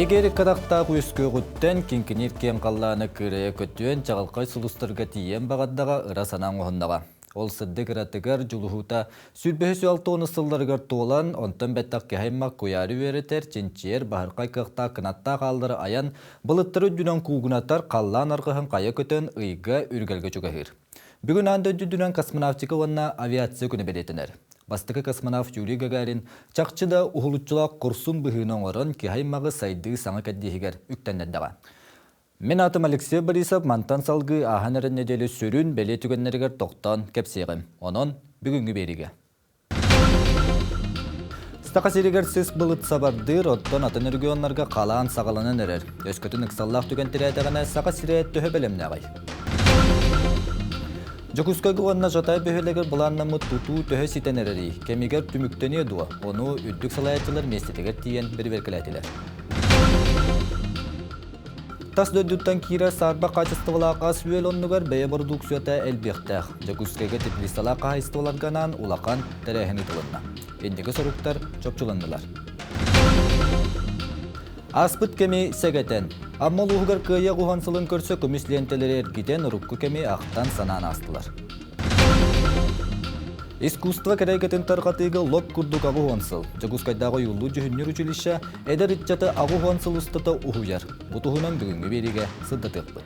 Егерь кырахтаах үөскүөҕүттэн киҥкиниир киэҥ халлааны кыырайа көтүөн, чаҕылхай сулустарга тиийэн баҕардаҕа, ыра санаа оҥоһуннаҕа. Ол сырдык ыратыгар дьулуһуута сүүрбэһис 60 сылларыгар туолан, онтон бэттэх киһи аймах куйаары үөрэтэр, чинчийэр, баһырхай кыахтаах кынаттаах ааллары айан, былыттары үрдүнэн куугунатар, халлаан арҕаһын хайа көтөн, ыйга, үргэлгэ чугаһыыр. Бүгүн аан дойду үрдүнэн космонавтика уонна авиация күнэ бэлиэтэнэр. Бастакы космонавт Юрий Гагарин чахчы да уһулуччулаах курсун быһыыны оҥорон киһи аймаҕы сайдыы саҥа кэрдииһигэр үктэннэрдэҕэ. Мин аатым Алексей Борисов, мантан салгыы ааһан эрэр нэдиэлэ сүрүн бэлиэ түгэннэригэр тохтоон кэпсиэҕим. Онон бүгүҥҥү биэриигэ. Саха сиригэр сис былыт сабардыыр, оттон атын регионнарга халаан саҕаланан эрэр. Өскөтүн ыксаллаах түгэн тирээтэҕинэ, Саха сирэ төһө бэлэмнээҕий? Дьокуускайга уонна Жатай бөһүөлэгэр былааннаммыт тутуу төһө ситэн эрэрий? Кэмигэр түмүктэниэ дуо? Ону үрдүк салайааччылар миэстэтигэр тиийэн бэрэбиэркэлээтилэр. Тас дойдуттан киирэр саарбах хаачыстыбалаах ас-үөл оннугар бэйэ бородууксуйата элбиэхтээх. Дьокуускайга теплицалаах хаһаайыстыбаларга анаан улахан тэрээһин ыытылынна. Инники соруктар чопчуланнылар. Ааспыт кэми сэгэтэн, Амма улууһугар Кыайыы уһан сылын көрсө көмүс лиэнтэлэри эргитэн урукку кэми ахтан-санаан аастылар. Искусство кэрэйгэтин тарҕатыыга лоп курдук 80 сыл. Дьокуускайдааҕы ойуулуур-дьүһүннүүр училище эдэр ыччаты 80 сыл устата уһуйар. Бу туһунан бүгүҥҥү биэриигэ сырдатыахпыт.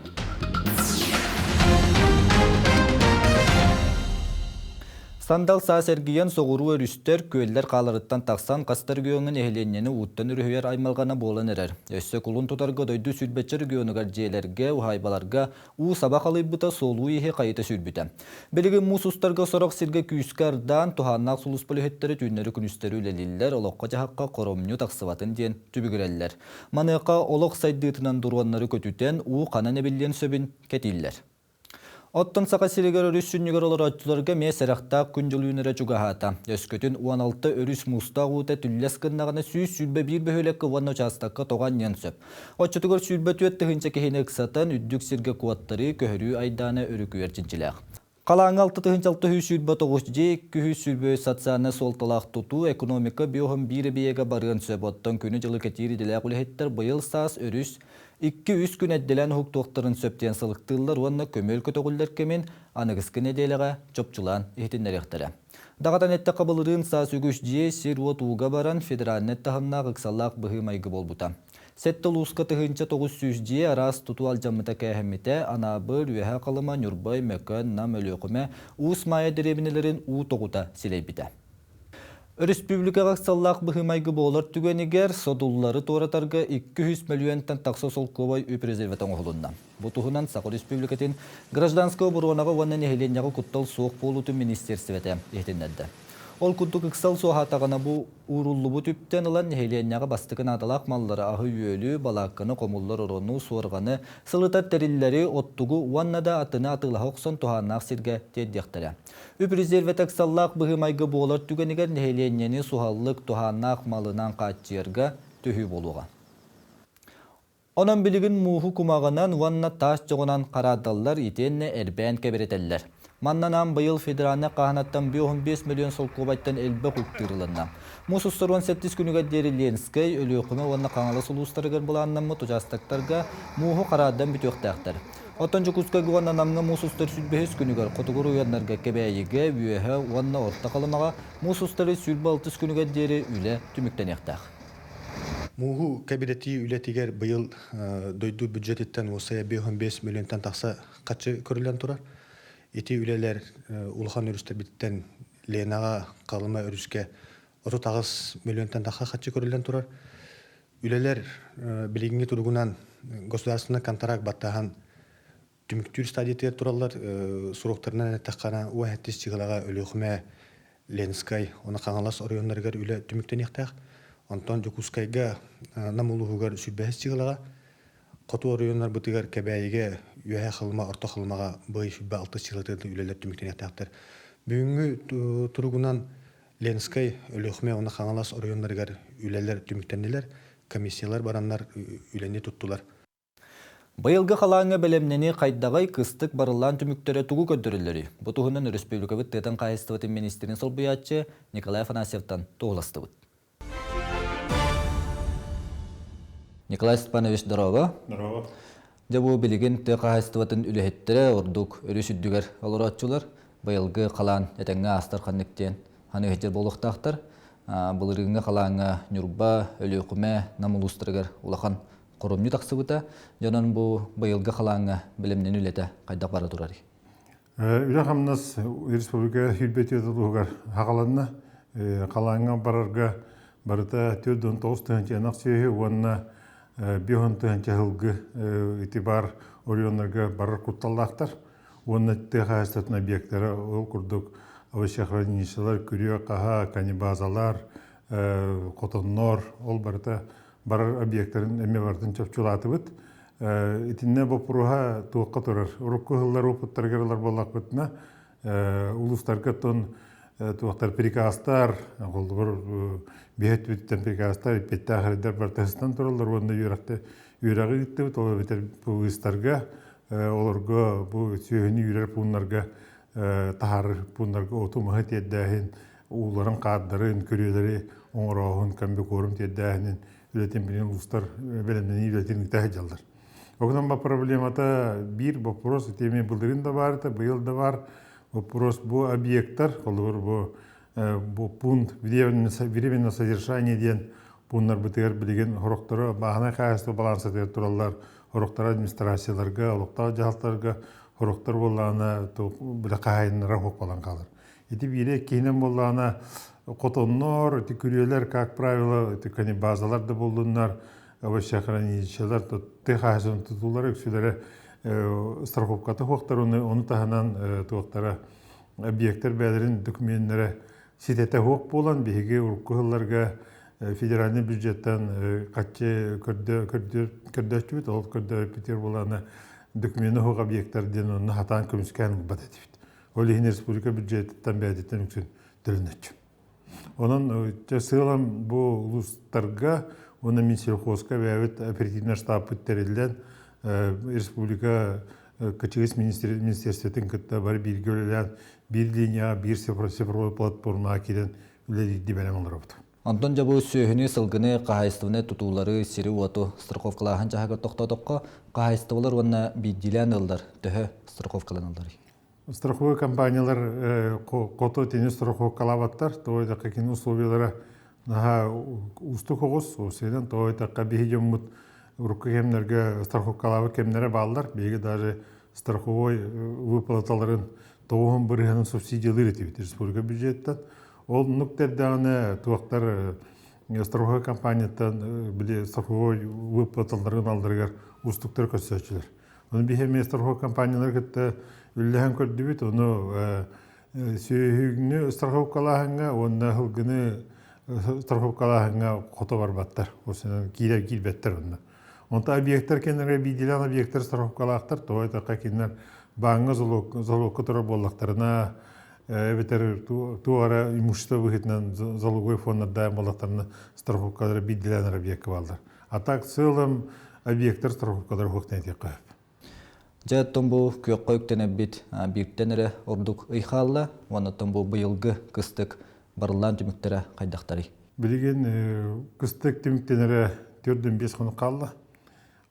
Сандал саас эргийэн соҕуруу өрүстэр, күөллэр хааларыттан тахсан хастар региоҥҥа нэһилиэнньэни ууттан өрүһүйэр аймалҕана буолан эрэр. Өссө кулун тутарга дойду сүүрбэччэ регионугар дьиэлэргэ, уһаайбаларга уу саба халыйбыта, суолуу иһи хайыта сүүрбүтэ. Билигин муус устарга сорох сиргэ күүскэ ардаан, туһааннаах сулууспа үлэһиттэрэ түүннэри-күнүстэри үлэлииллэр, олоххо-дьаһахха хоромньу тахсыбатын диэн түбүгүрэллэр. Маныаха олох сайдыытынан дроннары көтүтэн, уу ханан эбиллиэн сөбүн кэтииллэр. Оттон Саха сиригэр өрүс сүнньүгэр олорооччуларга эмиэ сэрэхтээх күн-дьыл үүнэрэ чугаһаата. Өскөтүн 16 өрүс муустаах уута түллэс гыннаҕына 121 бөһүөлэккэ уонна учаастакка тоҕо анньыан сөп. Оччотугар 24 тыһыынча киһини ыксатан, үрдүк сиргэ куоттарыы, көһөрүү айдаана өрүкүйэр чинчилээх. Халааҥҥа 6629 дьиэ, 223 социальнай суолталаах тутуу, экономика биоһун биир эбийиэгэ барыан сөп. Оттон күнү-дьылы кэтиир идэлээх үлэһиттэр быйыл саас өрүс 2-3 күн эрдэлээн уһуктуохтарын сөп диэн сылыктыыллар уонна көмүөл көтөҕүллэр кэмин аныгыскы нэдиэлэҕэ чопчулаан иһитиннэриэхтэрэ. Даҕатан эттэххэ, былырыын саас үгүс дьиэ, сир-уот ууга баран, федеральнай таһымнаах ыксаллаах быһыы-майгы буолбута. Сэттэ улууска 1900 дьиэ араас тутуу алдьаммыта кээһэммитэ, Анаабыр, Үөһээ Халыма, Ньурба, Өймөкөөн, Нам, Өлүөхүмэ, Уус Маайа дэриэбинэлэрин уу тоҕута силэйбитэ. Өрөспүүбүлүкэҕэ ыксаллаах быһыы-майгы буолар түгэнигэр содуллары туоратарга 200 мөлүйүөнтэн тахса солкуобай үп резервэтэ оҥоһулунна. Бу туһунан Саха Өрөспүүбүлүкэтин гражданскай оборуонаҕа уонна нэһилиэнньэҕэ куттал суох буолуутун министиэристибэтэ иһитиннэрдэ. Ол курдук ыксал суоһаатаҕына бу Ууруллубут үптэн ылан нэһилиэнньэҕэ бастакы наадалаах маллары аһы-үөлү, балаакканы, хомуллар орону, суорҕаны, сылытар тэриллэри, оттугу уонна да атыны атыылаһа охсон туһааннаах сиргэ тиэрдиэхтэрэ. Үп резервэтэ ыксаллаах быһыы-майгы буолар түгэнигэр нэһилиэнньэни суһаллык туһааннаах малынан хааччыйарга төһүү буолуоҕа. Онон билигин мууһу кумаҕынан уонна таас чоҕунан хараардаллар итиэннэ эрбээн кэбирэтэллэр. Манна анаан быйыл федеральнай хааһынаттан 55 миллион солкуобайтан элбэх үп тыырылынна. Муус устар 18 күнүгэр диэри Ленскэй, Өлүөхүмэ уонна Хаҥалас улуустарыгар былааннаммыт учаастактарга мууһу хараардан бүтүөхтээхтэр. Оттон Дьокуускайга уонна Намҥа муус устар 25 күнүгэр хотугу оройуоннарга Кэбээйигэ, Үөһэ уонна Орто Халымаҕа муус устары 26 күнүгэр диэри үлэ түмүктэниэхтээх. Мууһу кэбирэтии үлэтигэр быйыл дойду бюджетиттэн уопсайа 55 миллионтан тахса харчы көрүллэн турар. Ити үлэлэр улахан өрүстэрбититтэн Ленаҕа, Халыма өрүскэ 38 миллионтан тахса харчы көрүллэн турар. Үлэлэр билиҥҥи туругунан государственный контракт баттаһан түмүктүүр стадиятыгар тураллар. Суруктарынан эттэххэ, уон чыгылаҕа Өлүөхүмэ, Ленскай уонна Хаҥалас оройуоннарыгар үлэ түмүктэниэхтээх. Онтон Дьокуускайга Нам улууһугар сүүрбэһис чыгылаҕа, хоту оройуоннарбытыгар Кэбээйигэ, Үөһээ Халыма, Орто Халымаҕа быйыл 26 чыгылатыгар үлэлэр түмүктэниэхтээхтэр. Бүгүҥҥү туругунан Ленскай, Өлүөхүмэ уонна Хаҥалас оройуоннарыгар үлэлэр түмүктэннилэр, комиссиялар бараннар үлэни туттулар. Быйылгы халааҥҥа бэлэмнэнии хайдаҕый, кыстык барыллаан түмүктэрэ тугу көрдөрөллөрүй? Бу туһунан өрөспүүбүлүкэбит тыатын хаһаайыстыбатын миниистирин солбуйааччы Николай Афанасьевтан туоһуластыбыт. Николай Степанович, дорообо. Дорообо. Дьэ бу билигин тыа хаһаайыстыбатын үлэһиттэрэ ордук өрүс үрдүгэр олорооччулар быйылгы халаан этэҥҥэ аастар ханнык диэн ханыыһыдьар буолуохтаахтар. Былырыыҥҥы халааҥҥа Ньурба, Өлүөхүмэ, Нам улуустарыгар улахан хоромньу тахсыбыта. Дьонон бу быйылгы халааҥҥа бэлэмнэнии үлэтэ хайдах бара турарый? Үлэ-хамнас республика сүүрбэтиэ тутуһугар хаҕаланна. Халааҥҥа барарга барыта 49 тыһыынча ынах сүөһү уонна 50 тыһыынча сылгы ити баар оройуоннарга барар кутталлаахтар. Уонна тыа хаһаайыстыбатын объектара ол курдук овощехранилищелар, күрүө-хаһаа, канибазалар, хотоннор, ол барыта барар объектарын эмиэ барытын чопчулаатыбыт. Итиннэ боппуруоһа туохха турар? Урукку сыллар опыттарыгар ылар буоллахпытына, улуустарга оттон туохтар приказтар, холобур биһэт бүттэн приказтар, иппиттээх эрдэр барытыһыстан тураллар уонна үөрэхтэ үөрэҕи ыыттыбыт, ол эбэтэр быыстарга, олорго бу сүөһүнү үүрэр пууннарга таһаарар пууннарга оту-маһы тиэрдээһин, ууларын, хаардарын, күрүөлэри оҥорооһун, комбикорм тиэрдээһинин үлэтин билин улуустар бэлэмнэнии үлэтин ыыта сылдьаллар. Огынан ба проблемата биир вопрос итиэми былырын да баар это быйыл да бар вопрос бу объекттар холобур бу бу пункт временное содержание диэн пууннарбытыгар билигин хорохторо бааһынай хаһаайыстыба балансатыгар тураллар хорохторо администрацияларга олохтоох дьаһалтарга хорохтор буоллаҕына бile хаһаайыннара хуоппалан хаалар Ити биирэ иккиһинэн буоллаҕына хотоннор, ити күрүөлэр, как правило, ити базалар да буоллуннар, овощехранилищелар, тыа хаһаайыстыбатын тутуулара үксүлэрэ страховката суохтар, ону таһынан туохтара объектар бэйэлэрин документнэрэ ситэтэ суох буолан, биһиги урукку сылларга федеральный бюджеттан хаччы көрдөөччүбүт, ол көрдөөбүппүтүгэр буолаана докумена суох объектар диэн онно хатаан көмүскээн ылбат этибит. Ол иһин республика бюджетыттан бэйэтиттэн үксүн төлөнөччү. Онон сыалам бу улуустарга уонна Минсельхозка бэйэбит оперативнай штабпыт тэриллэн республика КЧС министерствотын кытта бары бииргэ үлэлээн биир линияҕа биир цифровой платформаҕа киирэн үлэлиирди бэлэм олоробут. Онтон дьэ бу сүөһүнү, сылгыны, хаһаайыстыбаны тутуулары, сири-уоту страховкалааһын чаһыгар тохтоотоххо, хаһаайыстыбалар уонна биирдиилээн ыаллар төһө страховкаланалларый? Страховой компаниялар хото итини страховкалаабаттар. Тоҕо диэтэххэ кини условиялара наһаа уустук оҕус. Уопсайынан тоҕо диэтэххэ биһи дьоммут урукку кэмнэргэ страховкалаабыт кэмнэрэ бааллар. Биһиги даже страховой выплаталарын тоҕуһун бырыһыанын субсидиялыыр этибит республика бюджеттан. Ол оннук тэрдэҕинэ туохтар страховой компанияттан били страховой выплаталарын алларыгар уустуктар көрсөөччүлэр. Ону биһи эмиэ страховой компаниялары кытта үллэһэн көрдүбүт. Ону сүөһүгүнү страховкалааһыҥҥа уонна сылгыны страховкалааһыҥҥа хото барбаттар. Осунан киирэр киирбэттэр онно. Онто объектар кэннэрэ биирдиилээн объектар страховкалаахтар. Тоҕо этэххэ кинилэр бааҥҥа залогка турар буоллахтарына эбэтэр туох эрэ имущество быһыытынан залоговой фонддардаах буоллахтарына страховкалара биирдиилээн объекка бааллар. А так в целом объектар страховкалар уһуктан этиэххэ сөп. Дьэ, оттон бу күөххэ үктэнэрбит бииртэн эрэ ордук ый хаалла. Уонна оттон бу быйылгы кыстык барыллаан түмүктэрэ хайдахтарый? Билигин кыстык түмүктэнэрэ 4-5 хонук хаалла.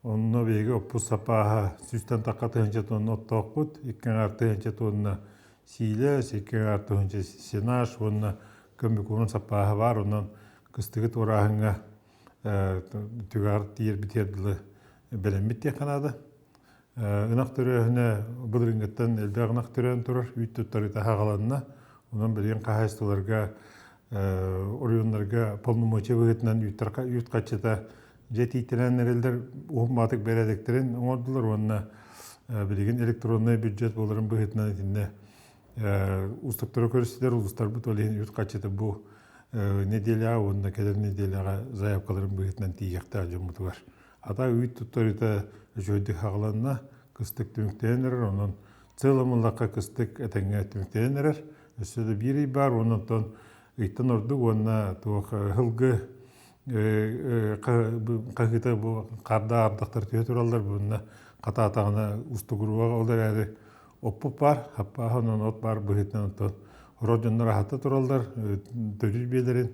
Онно биһиги оппус сапааһа сүүстэн тахха тыһыынча тонна оттоохпут, икки аҥаар тыһыынча тонна сиилэ, икки аҥаар тыһыынча сенаж уонна көмүкуурун сапааһа баар. Онон кыстыгы туорааһыҥҥа түгэҕэр тиийэрбитигэр дылы бэлэммит диэххэ наада. Ынах төрөөһүнэ былырыыҥҥыттан элбэх ынах төрөөн турар, үүт туттарыыта хаҕаланна. Онон билигин хаһаайыстыбаларга оройуоннарга полномочия быһыытынан үүт хаччыта дьэ тиийтэлээн эрэллэр уһун-маатык бэрээдэктэрин оҥордулар уонна билигин электроннай бюджет буоларын быһыытынан итиннэ уустуктары көрүстүлэр улуустарбыт ол иһин үүт хаччыта бу нэдиэлэҕэ уонна кэлэр нэдиэлэҕэ заявкаларын быһыытынан тиийиэхтээх дьоммутугар. Ата үүт туттарыыта үчүгэйдик хаҕыланна, кыстык түмүктэнэн эрэр, онон целом ыллахха кыстык этэҥҥэ түмүктэнэн эрэр. Өссө да биир ый баар, уонна онтон ыйтан ордук уонна туох сылгы хаһыыта бу хардаах ардахтар түһэ тураллар, буонна хатаатаҕына устугуруоҕа ол эрээри Оппут баар, хаппааһы онон от баар быһыытынан онтон орор дьоннор аһата тураллар, төрүүр биэлэрин,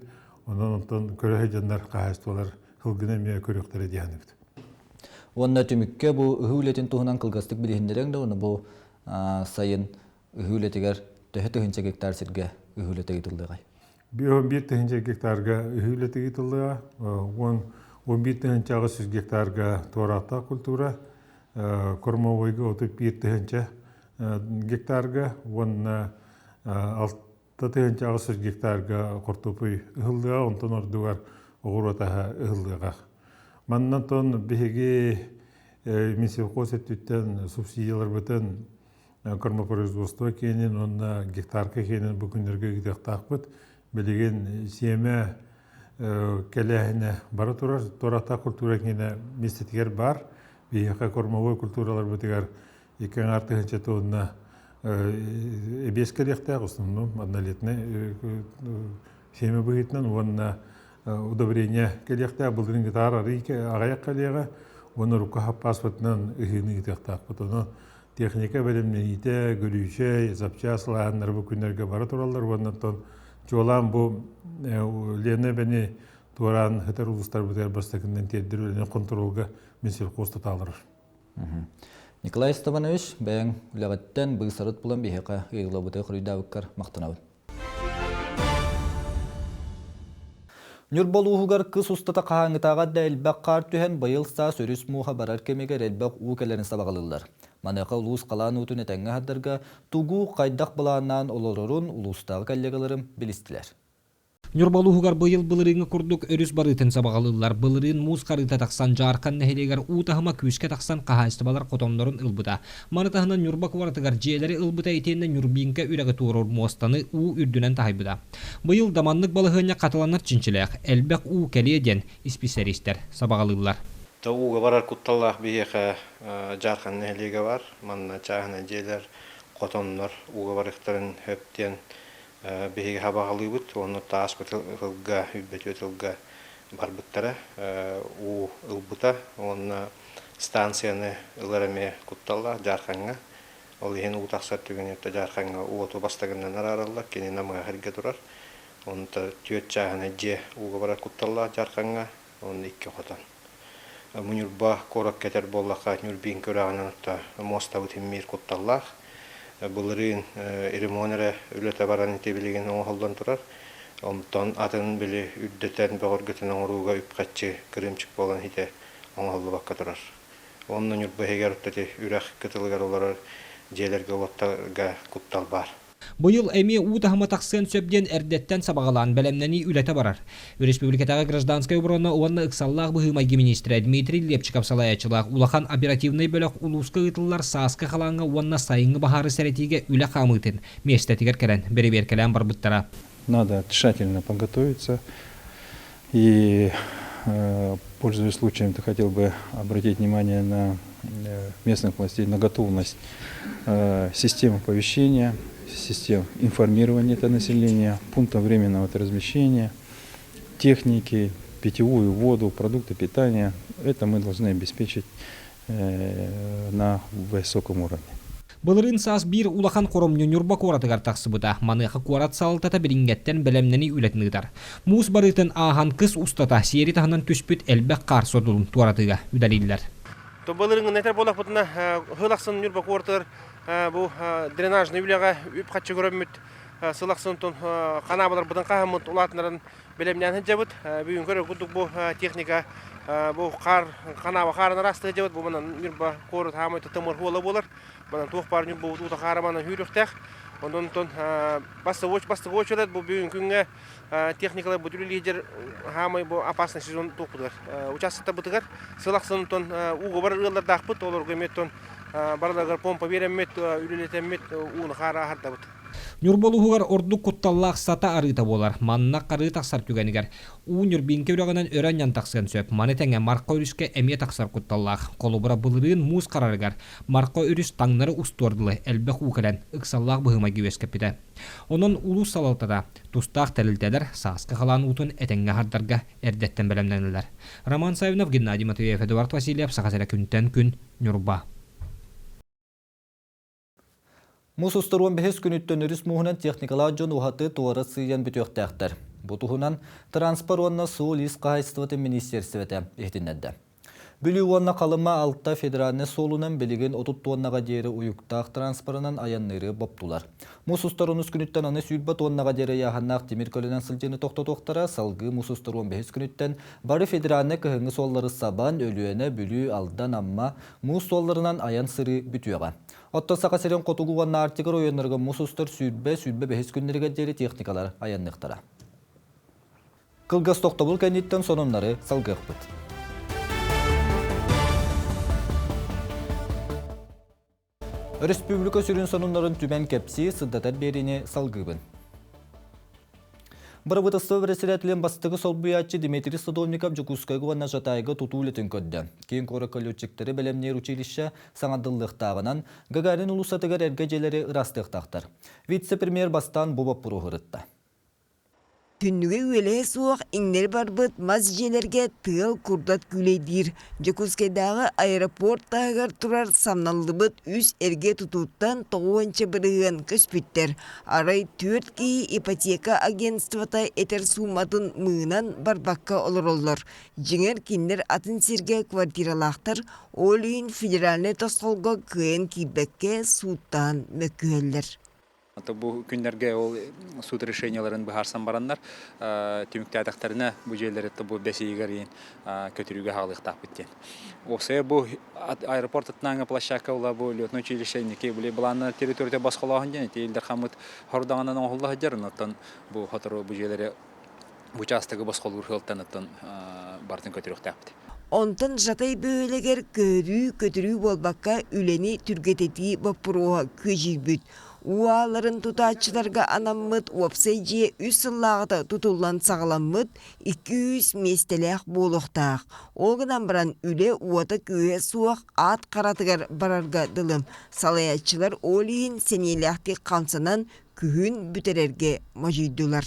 онон онтон көрө сылдьаннар хаһаайыстыбалар сылгыны эмиэ көрүөхтэрэ диэхнибит. Уонна түмүккэ бу ыһыы үлэтин туһунан кылгастык билиһиннэриэҥ да уонна бу сайын ыһыы үлэтигэр төһө тыһыынча гектар сиргэ ыһыы үлэтэ ыытыллыаҕай? 51 тыһыынча гектарга ыһыы үлэтэ ыытыллыаҕа, 11 800 гектарга туораахтаах культура, кормовойга 31 тыһыынча гектарга уонна 6 800 гектарга хортуопуй ыһыллыаҕа, онтон ордугар оҕуруот аһа ыһыллыаҕа. Маннан тон биһиги Минсельхоз өттүттэн субсидияларбытын кормопроизводство киэнин уонна гектарка киэнин бу күннэргэ ыытыахтаахпыт. Билигин сиэмэ кэлээһинэ бара турар. Туорахтаах культура киинэ миэстэтигэр баар. Биһиэхэ кормовой культураларбытыгар 2,5 тонна эбиэс кэлиэхтээх, основном однолетный сиэмэ быһыытынан уонна удобрение кэлиэхтээх, былырыын гитар арый аҕыйах кэлиэҕэ уонна урукку хаппааспытынан ыһыыны ыытыахтаахпыт. Ону техника бэлэмнэниитэ, гөрүүчэй, запчас лааһыннары бу күннэргэ бара тураллар уонна оттон чуолаан бу Лена эбэни туораан сытар улуустарбытыгар бастакынан тиэрдэр үлэни хонтуруолга Минсельхоз тутаалар. Николай Степанович, бэйэҥ үлэҕиттэн быысарыт булан биһиэхэ ыйыллыбыты хоруйдаабыккар махтанабын. Ньурба улууһугар кыс устата хаһааҥҥытааҕар да элбэх хаар түһэн, быйыл саас өрүс мууһа барар кэмигэр элбэх уу кэлэрин сабаҕалыыллар. Маныаха улуус халаан уутун этэҥҥэ аһардарга тугу, хайдах былааннаан олорорун улуустааҕы коллегаларым билистилэр. Ньурба улууһугар быйыл былырыыҥҥы курдук өрүс барыытын сабаҕалыыллар. Былырыын муус харыыта тахсан Дьаархан нэһилиэгэр уу таһыма күүскэ тахсан хаһаайыстыбалар хотоннорун ылбыта. Маны таһынан Ньурба куоратыгар дьиэлэри ылбыта итиэннэ Ньурбинка үрэҕи туоруур муостаны уу үрдүнэн таһыйбыта. Быйыл да маннык балаһыанньа хатыланар чинчилээх, элбэх уу кэлиэ диэн исписэлиистэр сабаҕалыыллар. Ууга барар кутталлаах биһиэхэ Дьаархан нэһилиэгэ бар. Манна чааһынай дьиэлэр, хотоннор ууга барыахтарын сөп диэн Биһиги хабаҕалыыбыт уонна тааспыт ылга, үрбэтүөт ылга барбыттара. Уу ылбыта уонна станцияны ылар эмиэ кутталлаах Дьаархаҥҥа. Ол иһин уу тахсар түгэнигэр Дьаархаҥҥа уоту бастакынан араараллар, кини намыһах сиргэ турар. Онто түөрт чааһынай дьиэ ууга барар кутталлаах Дьаархаҥҥа, уонна икки хотон. Ньурба куоракка этэр буоллахха, Ньурбиҥка үрэҕинэн отто муостабыт иммиир кутталлаах. Былырыын ремонт эрэ үлэтэ баран ити билигин оҥоһуллан турар. Онтон атын били үрдэтэн, бөҕөргөтөн оҥорууга үп-харчы кырыымчык буолан итэ оҥоһуллубакка турар. Онно Ньурба иһигэр отто ити үрэх кытылыгар олорор дьиэлэргэ уоттарга куттал баар. Быйыл эмиэ уу таһыма тахсыан сөп диэн эрдэттэн сабаҕалаан бэлэмнэнии үлэтэ барар. Өрөспүүбүлүкэтээҕи гражданскай оборона уонна ыксаллаах быһыы-майгы миниистирэ Дмитрий Лепчиков салайааччылаах улахан оперативнай бөлөх улууска ыытыллар сааскы халааҥҥа уонна сайыҥҥы баһаары сэрэтиигэ үлэ хаамыытын миэстэтигэр кэлэн бэрэбиэркэлээн барбыттара. Надо тщательно подготовиться. И, пользуясь случаем, ты хотел бы обратить внимание на местных властей, на готовность систем оповещения, систем информирования это населения, пунктов временного размещения, техники, питьевую воду, продукты питания. Это мы должны обеспечить на высоком уровне. Былырыын саас биир улахан хоромньу Ньурба куоратыгар тахсыбыта. Маныаха куорат салалтата билиҥҥэттэн бэлэмнэнии үлэтин ыытар. Муус барыытын ааһан кыс устата сиэри таһынан түспүт элбэх хаар содулун туоратыыга үлэлииллэр. Былырыыҥҥы этэр буоллахпытына, сыл ахсын Ньурба куоратыгар бу дренажный үлэҕэ үп-харчы көрөммүт сыл ахсын ханаабаларбытын хаһаммыт улаатыннаран бэлэмнээн сылдьабыт. Бүгүн көрөр курдук бу техника бу хаар ханаба хаарынан араастыы сылдьабыт. Бу манан Ньурба куорат хаамай тымыр хуола буолар. Манан туох баар Ньурба уута хаараманан сүүрүөхтээх. Онон онтон бастыгы очерет бу бүгүн күҥҥэ техникалар бу үлэлиир хаамай бу опасный сезон туохпутугар участоктарбытыгар сыл ахсын онтон ууга бар ыаллардаахпыт олорго эмиэ оттон барыларыгар помпа биэрэммит үлэлэтэммит ууну хаара аһардабыт. Ньурба улууһугар ордук кутталлаах Сата арыыта буолар. Манна харыы тахсар түгэнигэр уу Ньурбиҥка үрэҕинэн өрө анньан тахсыан сөп. Маны тэҥэ Марха өрүскэ эмиэ тахсар кутталлаах. Холобура, былырыын муус харарыгар Марха өрүс таҥнары устуор дылы элбэх уу кэлэн, ыксаллаах быһыы-майгы үөскэппитэ. Онон улуус салалтата, тустаах тэрилтэлэр сааскы халаан уутун этэҥҥэ аһардарга эрдэттэн бэлэмнэнэллэр. Роман Саввинов, Геннадий Матвеев, Эдуард Васильев, Саха сирэ күнтэн күн, Ньурба. Муус устар 15 күнүттэн өрүс мууһунан техникалаах дьон уһаты туора сыыйан бүтүөхтээхтэр. Бу туһунан Транспорт уонна суол-иис хаһаайыстыбатын министиэристибэтэ иһитиннэрдэ. Бүлүү уонна Халыма алта федеральнай суолунан билигин 30 туоннаҕа диэри уйуктаах транспорынан айанныыры боптулар. Муус устар онус күнүттэн аны 20 туоннаҕа диэри ыйааһыннаах тимир көлөнөн сылдьыыны тохтотуохтара, салгыы муус устар 15 күнүттэн бары федеральнай кыһыҥҥы суоллары сабан, Өлүөнэ, Бүлүү, Алдан, Амма муус суолларынан айан-сырыы бүтүөҕэ. Оттон Саха сирин хотугу уонна Арктика оройуоннарыгар муус устар 20-25 күннэригэр диэри техникалар айанныахтара. Кылгас тохтобул кэнниттэн сонуннары салгыахпыт. Өрөспүүбүлүкэ сүрүн сонуннарын түмэн кэпсии, сырдатар биэриини салгыыбын. Бырабыыталыстыба бэрэссэдээтэлин бастакы солбуйааччы Дмитрий Садовников Дьокуускайга уонна Жатайга тутуу үлэтин көрдө. Киин куоракка летчиктэри бэлэмниир училище саҥардыллыахтааҕынан Гагарин уулуссатыгар эргэ дьиэлэри ыраастыахтаахтар. Вице-премьер бастаан бу боппуруоһу ырытта. Түннүгэ үөлэһэ суох иҥнэри барбыт мас дьиэлэргэ тыал курдат күүлэйдиир. Дьокуускайдааҕы аэропорт таһыгар турар самналлыбыт үс эргэ тутууттан тоҕуонча бырыһыан көспүттэр. Арай түөрт киһи ипотека агентствота этэр сууматын мыынан барбакка олороллор. Дьиҥэр, кинилэр атын сиргэ квартиралаахтар, ол иһин федеральнай тосхолго кыайан киирбэккэ сууттаан мөккүһэллэр. Бу күннэргэ ол суут решениеларын быһаарсан бараннар түмүктээтэхтэринэ бу дьиэлэри бу бэс ыйыгар иин көтүрүүгэ хаалыахтаахпыт диэн. Уопсайа бу аэропорт аттынааҥы площадка була бу летное училище инники били былаанна территорията босхолооһун диэн ити Ил Дархаммыт хорудаҕынан оҥоһулла сылдьар оннуттан бу сотору бу дьиэлэри учаастагы босхолуур сыалтан оттон барытын көтүрүөхтээхпит. Онтон Жатай бөһүөлэгэр көһөрүү, көтүрүү буолбакка үлэни түргэтэтии боппуруоһа күөдьүйбүт. Уу ааларын тутааччыларга анаммыт уопсай дьиэ үс сыллааҕыта тутуллан саҕаламмыт 200 миэстэлээх буолуохтаах. Ол гынан баран үлэ уота-күүһэ суох аат харатыгар барарга дылы. Салайааччылар ол иһин сэниэлээхтик хамсанан күһүн бүтэрэргэ модьуйдулар.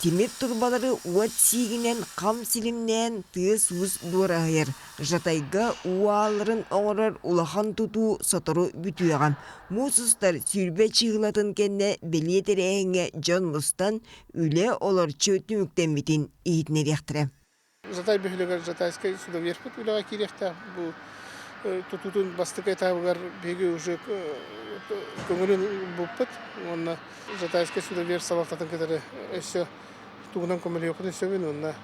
Тимир турбалары уот сиигинэн хам силимнээн тыас-уус дуораһыйар. Жатайга уу аалларын оҥорор улахан тутуу сотору бүтүөҕэ. Муус устар 20 чыыһылатын кэннэ бэлиэ тэрээһиҥҥэ дьон мустан, үлэ олорчу түмүктэммитин иһитиннэриэхтэрэ. Жатай бөһүөлэгэр Жатайскай судоверфь үлэҕэ киириэхтээх. Бу тутуутун бастакы этабыгар биһиги уже көҥүлүн ылбыппыт уонна Жатайскай судоверфь салалтатын кытары өссө тугунан көмөлөһүөхпүтүн сөбүн уонна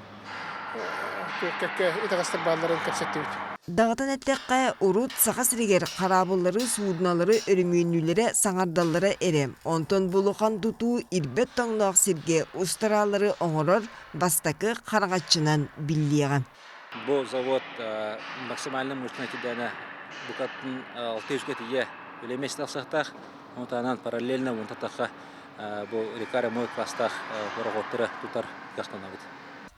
кэккэ итэҕэстэр баалларын кэпсэттибит. Даҕатан эттэххэ, урут Саха сиригэр хараабыллары, суудуналары өрөмүөннүүлэрэ, саҥардаллара эрэ. Онтон бу улахан тутуу ирбэт тоҥноох сиргэ устараалары оҥорор бастакы хараҥаччынан биллиэҕэ. Бу завод максимально мощная кидана букатын 600 тиийэ үлэ миэстэ тахсыахтаах. Ону таһынан параллельно уонтатахха бу река мой класстаах борохуоттары тутар кыахтанабыт.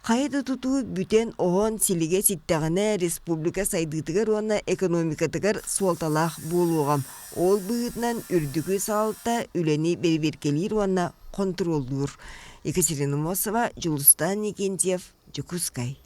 Хайа да тутуу бүтэн-оһон силигэ ситтэҕинэ республика сайдыытыгар уонна экономикатыгар суолталаах буолуоҕа. Ол быһыытынан үрдүкү салалта үлэни бэрэбиэркэлиир уонна хонтуруоллуур. Екатерина Мосова, Дьулустаан Никентьев, Дьокуускай.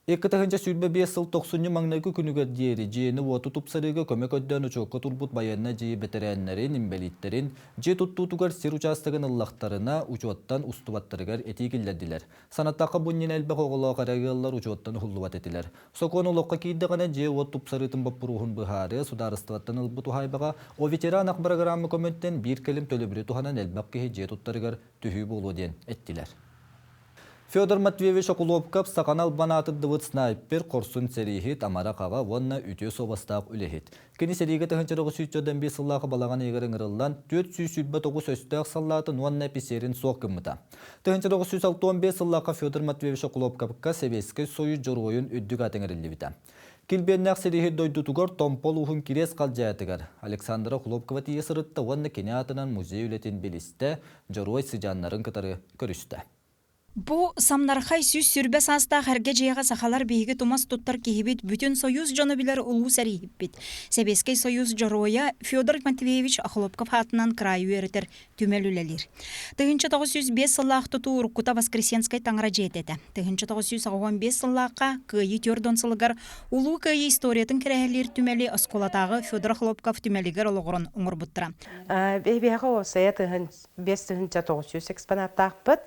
2025 сыл тохсунньу маҥнайгы күнүгэр диэри дьиэни-уоту тупсарыыга көмө көрдөөн учуокка турбут байыаннай дьиэ бэтэрээннэрин, инбэлииттэрин дьиэ туттуутугар сир учаастагын ыллахтарына учуоттан устубаттарыгар этии киллэрдилэр. Санаттахха бу иннинэ элбэх оҕолоох эрэ ыаллар учуоттан уһуллубат этилэр. Сокуон олоххо киирдэҕинэ дьиэ-уот тупсарыытын боппуруоһун быһаарыа, судаарыстыбаттан ылбыт уһаайбаҕа О ветеранах бырагыраамма көмөтүнэн биир кэлим төлөбүрү туһанан элбэх киһи дьиэ туттарыгар төһүү буолуо диэн эттилэр. Федор Матвеевич Окулуопкап саханы албан аатырдыбыт снайпер, хорсун сэрииһит, амарах аҕа уонна үтүө суобастаах үлэһит. Кини сэриигэ 1945 сыллаах балаҕан ыйыгар ыҥырыллан, 429 өстөөх саллаатын уонна эписиэрин суох гыммыта. 1965 сыллаахха Федор Матвеевич Окулуопкапка Сэбиэскэй Союз Дьоруойун үрдүк аата иҥэриллибитэ. Килбиэннээх сэрииһит дойдутугар Томпо улууһун Кириэс Халдьаайатыгар Александра Хлопкова тиийэ сырытта уонна кини аатынан музей үлэтин билистэ, дьоруой сыдьааннарын кытары көрүстэ. Бу самнархай 120 саастаах эргэ дьиэҕэ сахалар биһиги тумас туттар киһибит бүтүн Союз дьоно билэр улуу сэрииһиппит. Сэбиэскэй Союз Дьоруойа Федор Матвеевич Охлопков аатынан кыраайы үөрэтэр түмэл үлэлиир. 1905 сыллаах тутуу уруккута Воскресенскай таҥара дьиэтэ этэ. 1985 сыллаахха Кыайыы түөрт сылыгар Улуу Кыайыы историятын кэрэһэлиир түмэли оскуолатааҕы Федор Охлопков түмэлигэр олоҕуран оҥорбуттара. Биһиэхэ уопсайа 5900 экспонаттаахпыт.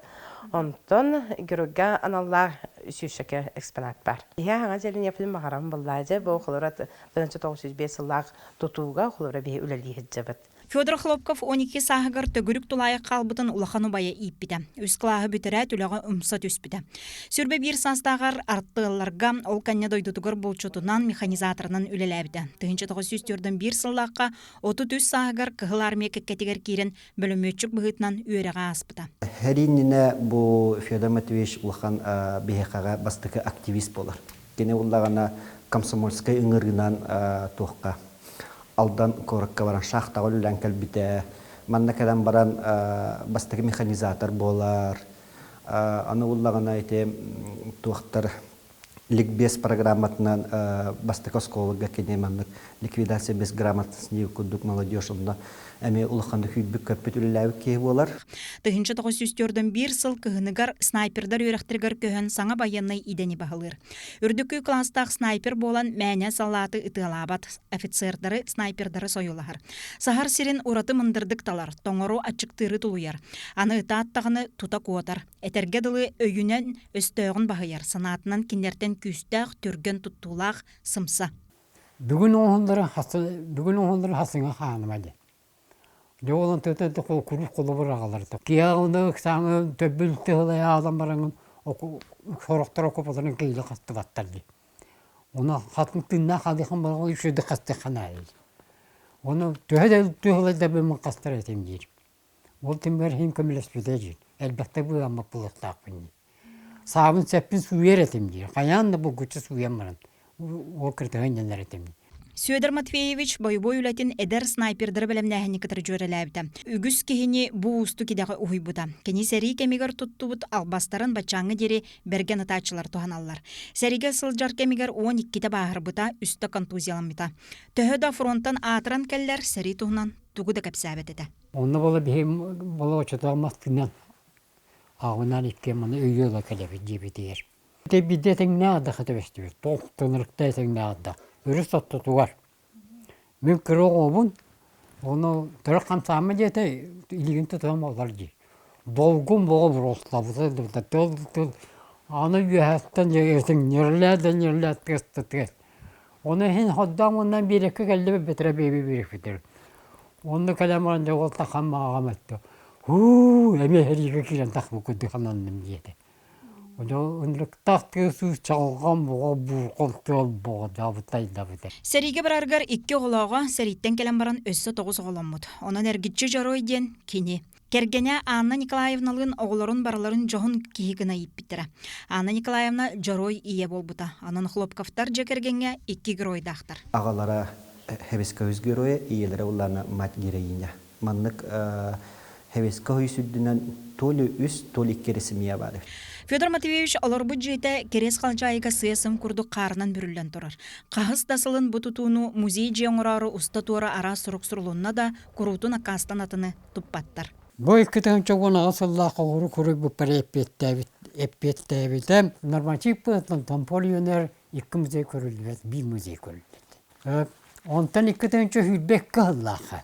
Онтон геройга аналлаах сүүсчэкэ экспонат бар. Иһэ хаҥа дьэлиниэппитин баҕарам быллаадьа бу холоро 1905 сыллаах тутууга холоро биһи үлэлии сылдьабыт. Федор Хлопков 12 сааһыгар төгүрүк тулаайах хаалбытын улахан убайа ииппитэ. Үс кылааһы бүтэрээт үлэҕэ умса түспүтэ. Сүрбэ биир саастааҕар артыалларга, ол кэннэ дойдутугар булчутунан, механизаторынан үлэлээбитэ. 1941 сыллаахха 33 сааһыгар Кыһыл Армия кэккэтигэр киирэн бөлөмүөччүк быһыытынан үөрэҕи ааспыта. Сэрии бу Федор Матвеевич улахан биһиэхэҕэ бастакы активист буолар. Кини уллаҕына комсомольскай ыҥырыынан туохха Алдан куоракка баран шахтаҕа үлэлээн кэлбитэ. Манна кэлэн баран бастакы механизатор буолар. Аны уллаҕына ити туохтар ликбез программатынан бастакы оскуолага кини маннык ликвидация без грамотности курдук молодежь онно эмиэ улаханнык күүрбүт-көппүт үлэлээбит киһи буолар. 1941 сыл кыһыныгар снайпердар үөрэхтэригэр көһөн саҥа байыаннай идэни баһылыыр. Үрдүкү кылаастаах снайпер буолан мээнэ саллааты ытыалаабат, офицердары, снайпердары сойулаһар. Саһар сирин ураты мындырдык талар, тоҥору аччыктыыры тулуйар. Аны ытааттаҕына тута куотар. Этэргэ дылы өйүнэн өстөөҕүн баһыйар, санаатынан кинилэртэн күүстээх, түргэн туттуулаах, сымса. Бүгүн оҥоһуллары бүгүн оҥоһуллары хасыҥа хааныма диэн. Дьэ ол онтон куруук холобур аҕалар. Киһи ыксааҥы төрбүн тыһылай аалан бараҥын сорохтор окуопаларын киһили хастыбаттар дии. Ону хатын тыыннаах хаалыахын баран үчүгэйдик хастыахха наада. Ону төһө да тыһылайдарбын хастар этим диир. Ол түмүгэр иһин көмөлөспүтэ диир. Элбэхтэ быыһаммыт буолуохтаахпын диир. Саабын сэппин сууйар этим диир. Хайаан да булгуччу сууйан баран ол кырдьыгын дьоннор этим. Сүөдэр Матвеевич бойобуой үлэтин эдэр снайпердары бэлэмнээһини кытары дьүөрэлээбитэ. Үгүс киһини бу уустук идэҕэ уһуйбута. Кини сэрии кэмигэр туттубут албастарын баччааҥҥа диэри бэргэн ытааччылар туһаналлар. Сэриигэ сылдьар кэмигэр 12-тэ бааһырбыта, үстэ контузияламмыта. Төһө да фронтан аатыран кэллэр, сэрии туһунан тугу да кэпсээбэт этэ. Онно буола биһи болуоччутугар мастынан аҕынан иккиэн маны өйүө ыла кэлэбит диэбитигэр. Ити биирдэ тэҥнээх да хатыбэстибит, толтунарыктай тэҥнээх да, өрүс ортотугар. Мин кыра оҕобун, ону төрөх хамсаама диэтэ, илигин тутуһан олор дии. Долгун боҕо буруостабыта тыл тыл аны үөһэттэн этиҥ ньирлээ да ньирлээ тыас да тыас. Ону иһин хордоон уонна биэрэккэ кэллибит бэтэрэ биэби биэрэкпитигэр. Онно кэлэн баран дьэ ол тахан аҕам эттэ һуу эмиэ сэриигэ киирэн тахсыбыт курдук сананным диэтэ. Ынырыктаах тыас-уус чаҕылҕан буҕа буурҕал тыал буҕа дабытайдабыта. Сэриигэ барарыгар икки оҕолооҕо сэрииттэн кэлэн баран өссө тоҕус оҕоломмут. Онон эргиччи дьоруой диэн кини. Кэргэнэ Анна Николаевналыын оҕолорун барыларын дьоһун киһи гына ииппиттэрэ. Анна Николаевна дьоруой ийэ буолбута. Онон Хлопковтар дьиэ кэргэҥҥэ икки геройдаахтар. Аҕалара Хевескөһүс геройа, ийэлэрэ улаана мать героиня. Маннык Хевескөһүс үрдүнэн то ли үс, то ли икки эрэ семья баар эбит. Федор Матвеевич олорбут дьиэтэ Кириэс Халдьаайыга сыа-сым курдук хаарынан бүрүллэн турар. Хаһыс да сылын бу тутууну музей дьиэ оҥороору уста-туора араас сурук сурулунна да, куруутун аккаастан атыны туппаттар. Бу 2018 сыллаах оҕуру куруйбуппар эппиэттээбит эппиэттээбитэ. Норматив быһыытынан Томпол юнер икки музей көрүллүбэт, биир музей көрүллүбэт. Онтон 2022 сыллаахха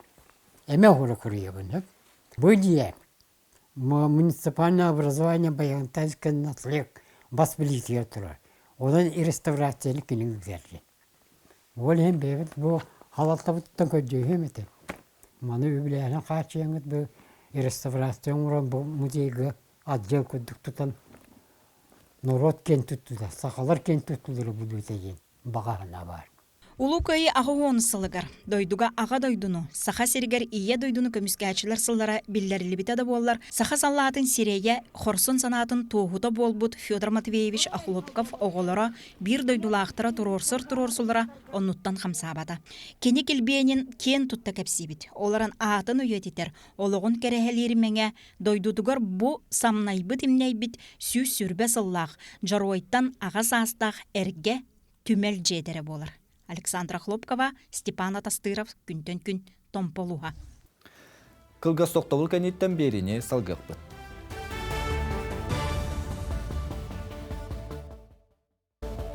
эмэ оҕуру куруйабын. Бу дьиэ муниципальное образование Баянтайскай наслег бас билиитигэр турар. Онон реставрацияны кини ыытар. Ол иһин бэйэбит бу халалтабыттан көрдүүһүм этэ. Маны үбүлээһин хааччыйаҥҥыт бу реставрация оҥорон бу музейга отдел курдук тутан норуот киэн туттута, сахалар киэн туттулара булуута диэн баҕа санаа баар. Улуу Кыайыы 80 сылыгар дойдуга Аҕа дойдуну, Саха сиригэр Ийэ дойдуну көмүскээччилэр сыллара биллэриллибитэ да буоллар, саха саллаатын сирэйэ, хорсун санаатын туоһута буолбут Федор Матвеевич Охлопков оҕолоро биир дойдулаахтара туруорсар туруорсулара оннуттан хамсаабата. Кини килбиэнин киэн тутта кэпсиибит, олорон аатын үйэтитэр, олоҕун кэрэһэлиир мэҥэ дойдутугар бу самнайбыт-имнэйбит 120 сыллаах дьоруойтан аҕа саастаах эргэ түмэл дьиэтэрэ буолар. Александра Хлопкова, Степан Атастыров күнтэн күн Томполуһа. Кылгас тохтобул кэнниттэн биэриини салгыахпыт.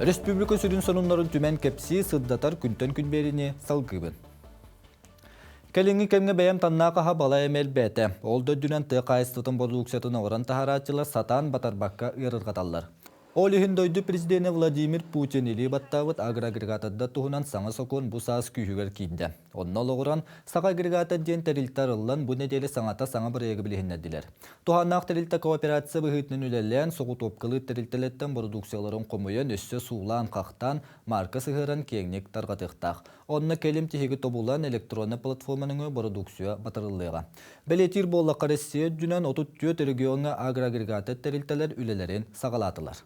Республика сүрүн сонуннарын түмэн кэпсии сырдатар күнтэн күн биэриини салгыыбын. Кэлиҥҥи кэмҥэ бэйэм таннаах аһа балай эмэ элбээтэ. Ол да үрдүнэн тыа хаһаайыстыбатын бородууксуйатын оҥорон таһаарааччылар сатаан батарбакка ыарырҕаталлар. Ол иһин дойду президенэ Владимир Путин илии баттаабыт агроагрегатордар туһунан саҥа сокуон бу саас күүһүгэр киирдэ. Онно олоҕуран, Саха агрегатор диэн тэрилтэ арыллан, бу нэдиэлэ саҥата саҥа бырайыагы билиһиннэрдилэр. Туһааннаах тэрилтэ кооперация быһыытынан үлэлээн, соҕотуопкалыыр тэрилтэлэртэн бородууксуйаларын хомуйан, өссө суулаан-хахтаан, марка сыһыаран киэҥник тарҕатыахтаах. Онно кэлим тиһиги тобулан, электроннай платформа нөҥүө бородууксуйа батарыллыаҕа. Бэлиэтиир буоллахха, Россия үрдүнэн 34 региоҥҥа агроагрегатор тэрилтэлэр үлэлэрин саҕалаатылар.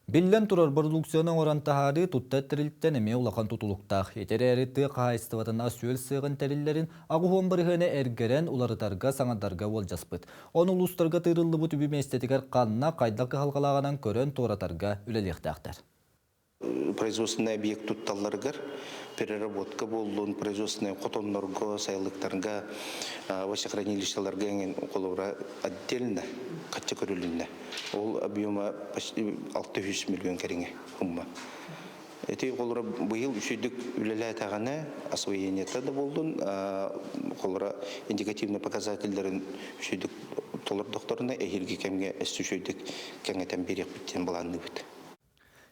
Биллэн турар, бородууксуйаны оҥорон таһаарыы туттар тэрилтэн эмиэ улахан тутулуктаах. Ити эрээри тыа хаһаайыстыбатын ас-үөл сыаҕын тэриллэрин 80 бырыһыана эргэрэн, уларытарга, саҥардарга уолдьаспыт. Ону улуустарга тыырыллыбыт үбү миэстэтигэр ханна, хайдах кыһалҕалааҕынан көрөн туоратарга үлэлиэхтээхтэр. Производственный объект тутталларыгар переработка буоллун, производственный хотоннорго, сайылыктарга, овощехранилищеларга эҥин холобура отдельно хачча көрүлүннэ. Ол объема почти 600 миллион кэриҥэ сумма. Эти холобура быйыл үчүгдүк үлэлээтэҕинэ освоениета да буоллун, холобура индикативный показательдарын үчүгдүк толордохторуна эһиилги кэмҥэ өссө үчүгдүк кэҥэтэн биэриэхпит диэн былаанныыбыт.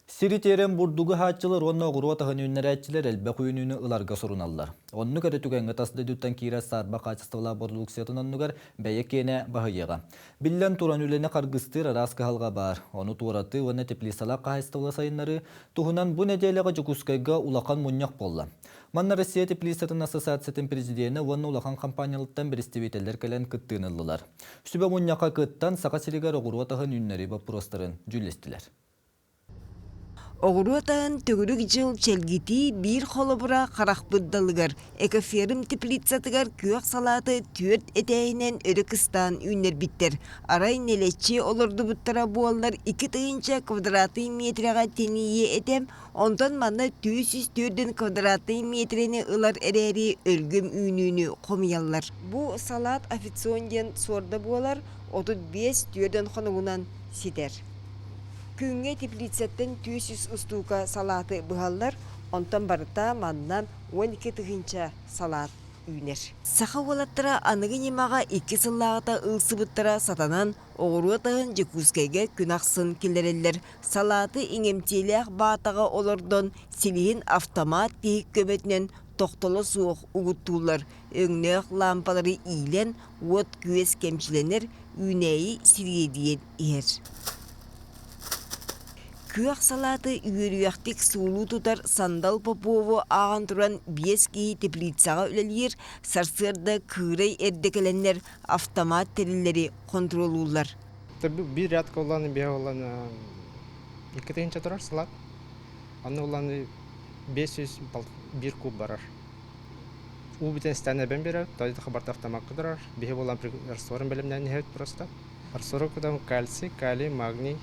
Сири тиэрэн бурдугу аһааччылар уонна оҕуруот аһын үүннэрээччилэр элбэх үүнүүнү ыларга суруналлар. Оннук эрэ түгэҥҥэ тас дойдуттан киирэр саарба хаачыстыбалаах бородууксуйатын оннугар бэйэ киэнэ баһыйыаҕа. Биллэн туран, үлэни харгыстыыр араас кыһалҕа баар. Ону туоратыы уонна теплицалаах хаһаайыстыбалары сайыннарыы туһунан бу нэдиэлэҕэ Дьокуускайга улахан мунньах буолла. Манна Россия теплицатын ассоциациятын президенэ уонна улахан компаниялартан бэрэстэбиитэллэр кэлэн кыттыыны ыллылар. Сүбэ мунньахха кыттан Саха сиригэр оҕуруот аһын үүннэрии боппуруостарын дьүүллэстилэр. Оҕуруот аһын төгүрүк дьыл чэлгитии биир холобура харахпыт далыгар экоферм теплицатыгар күөх салааты түөрт этээһинэн өрө кыстаан үүннэрбиттэр. Арай нэлэччи олордубуттара буоллар 2 тыһыынча квадратный миэтэрэҕэ тэнийиэ этэ, онтон манна 404 квадратный миэтэрэни ылар эрээри өлгөм үүнүүнү хомуйаллар. Бу салаат официон диэн суорда буолар, 35 түөрдэн хонугунан ситэр. Күҥҥэ теплицаттан 400 устуука салааты быһаллар, онтон барыта манна 12 тыһыынча салаат үүнэр. Саха уолаттара аныгы ньымаҕа 2 сыллааҕыта ылсыбыттара сатанан, оҕуруот аһын Дьокуускайга күн ахсын киллэрэллэр. Салааты иҥэмтиэлээх баатаҕа олордон, силиһин автомат тиһик көмөтүнэн тохтоло суох угуттууллар. Өҥнөөх лаампалары иилэн, уот-күөс кэмчилэнэр, үүнээйи сириэдийэн иһэр. Күөх салааты үөрүйэхтик суулуу тутар Сандал Попову ааҕан туран биэс киһи теплицаҕа үлэлиир, сарсыарда кыырай эрдэ кэлэннэр автомат тэриллэри хонтуруоллууллар. Биир рядка улаан биэ улаан 2 тыһыынча турар салат. Аны улаан 501 куб барар. Уу бүтэн стан эбэн берер, той хабарта автомакка турар. Биһи булан растворын бэлэмнээн иһэбит просто. Раствору кутан кальций, калий, магний,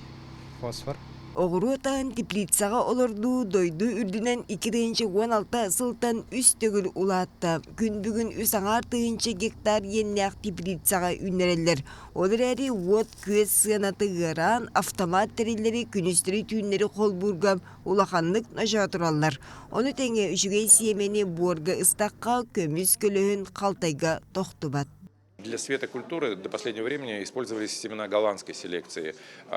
фосфор. Оҕуруот аһын теплицаҕа олордуу дойду үрдүнэн 2016 сылтан үс төгүл улаатта. Күн бүгүн 3,5 тыһыынча гектар иэннээх теплицаҕа үүннэрэллэр. Ол эрээри уот-күөс сыаната ыараан, автомат тэриллэри күнүстэри-түүннэри холбуурга улаханнык ночоотураллар. Ону тэҥэ үчүгэй сиэмэни буорга ыстахха көмүс көлөһүн халтайга тохтубат. Для светокультуры до последнего времени использовались семена голландской селекции.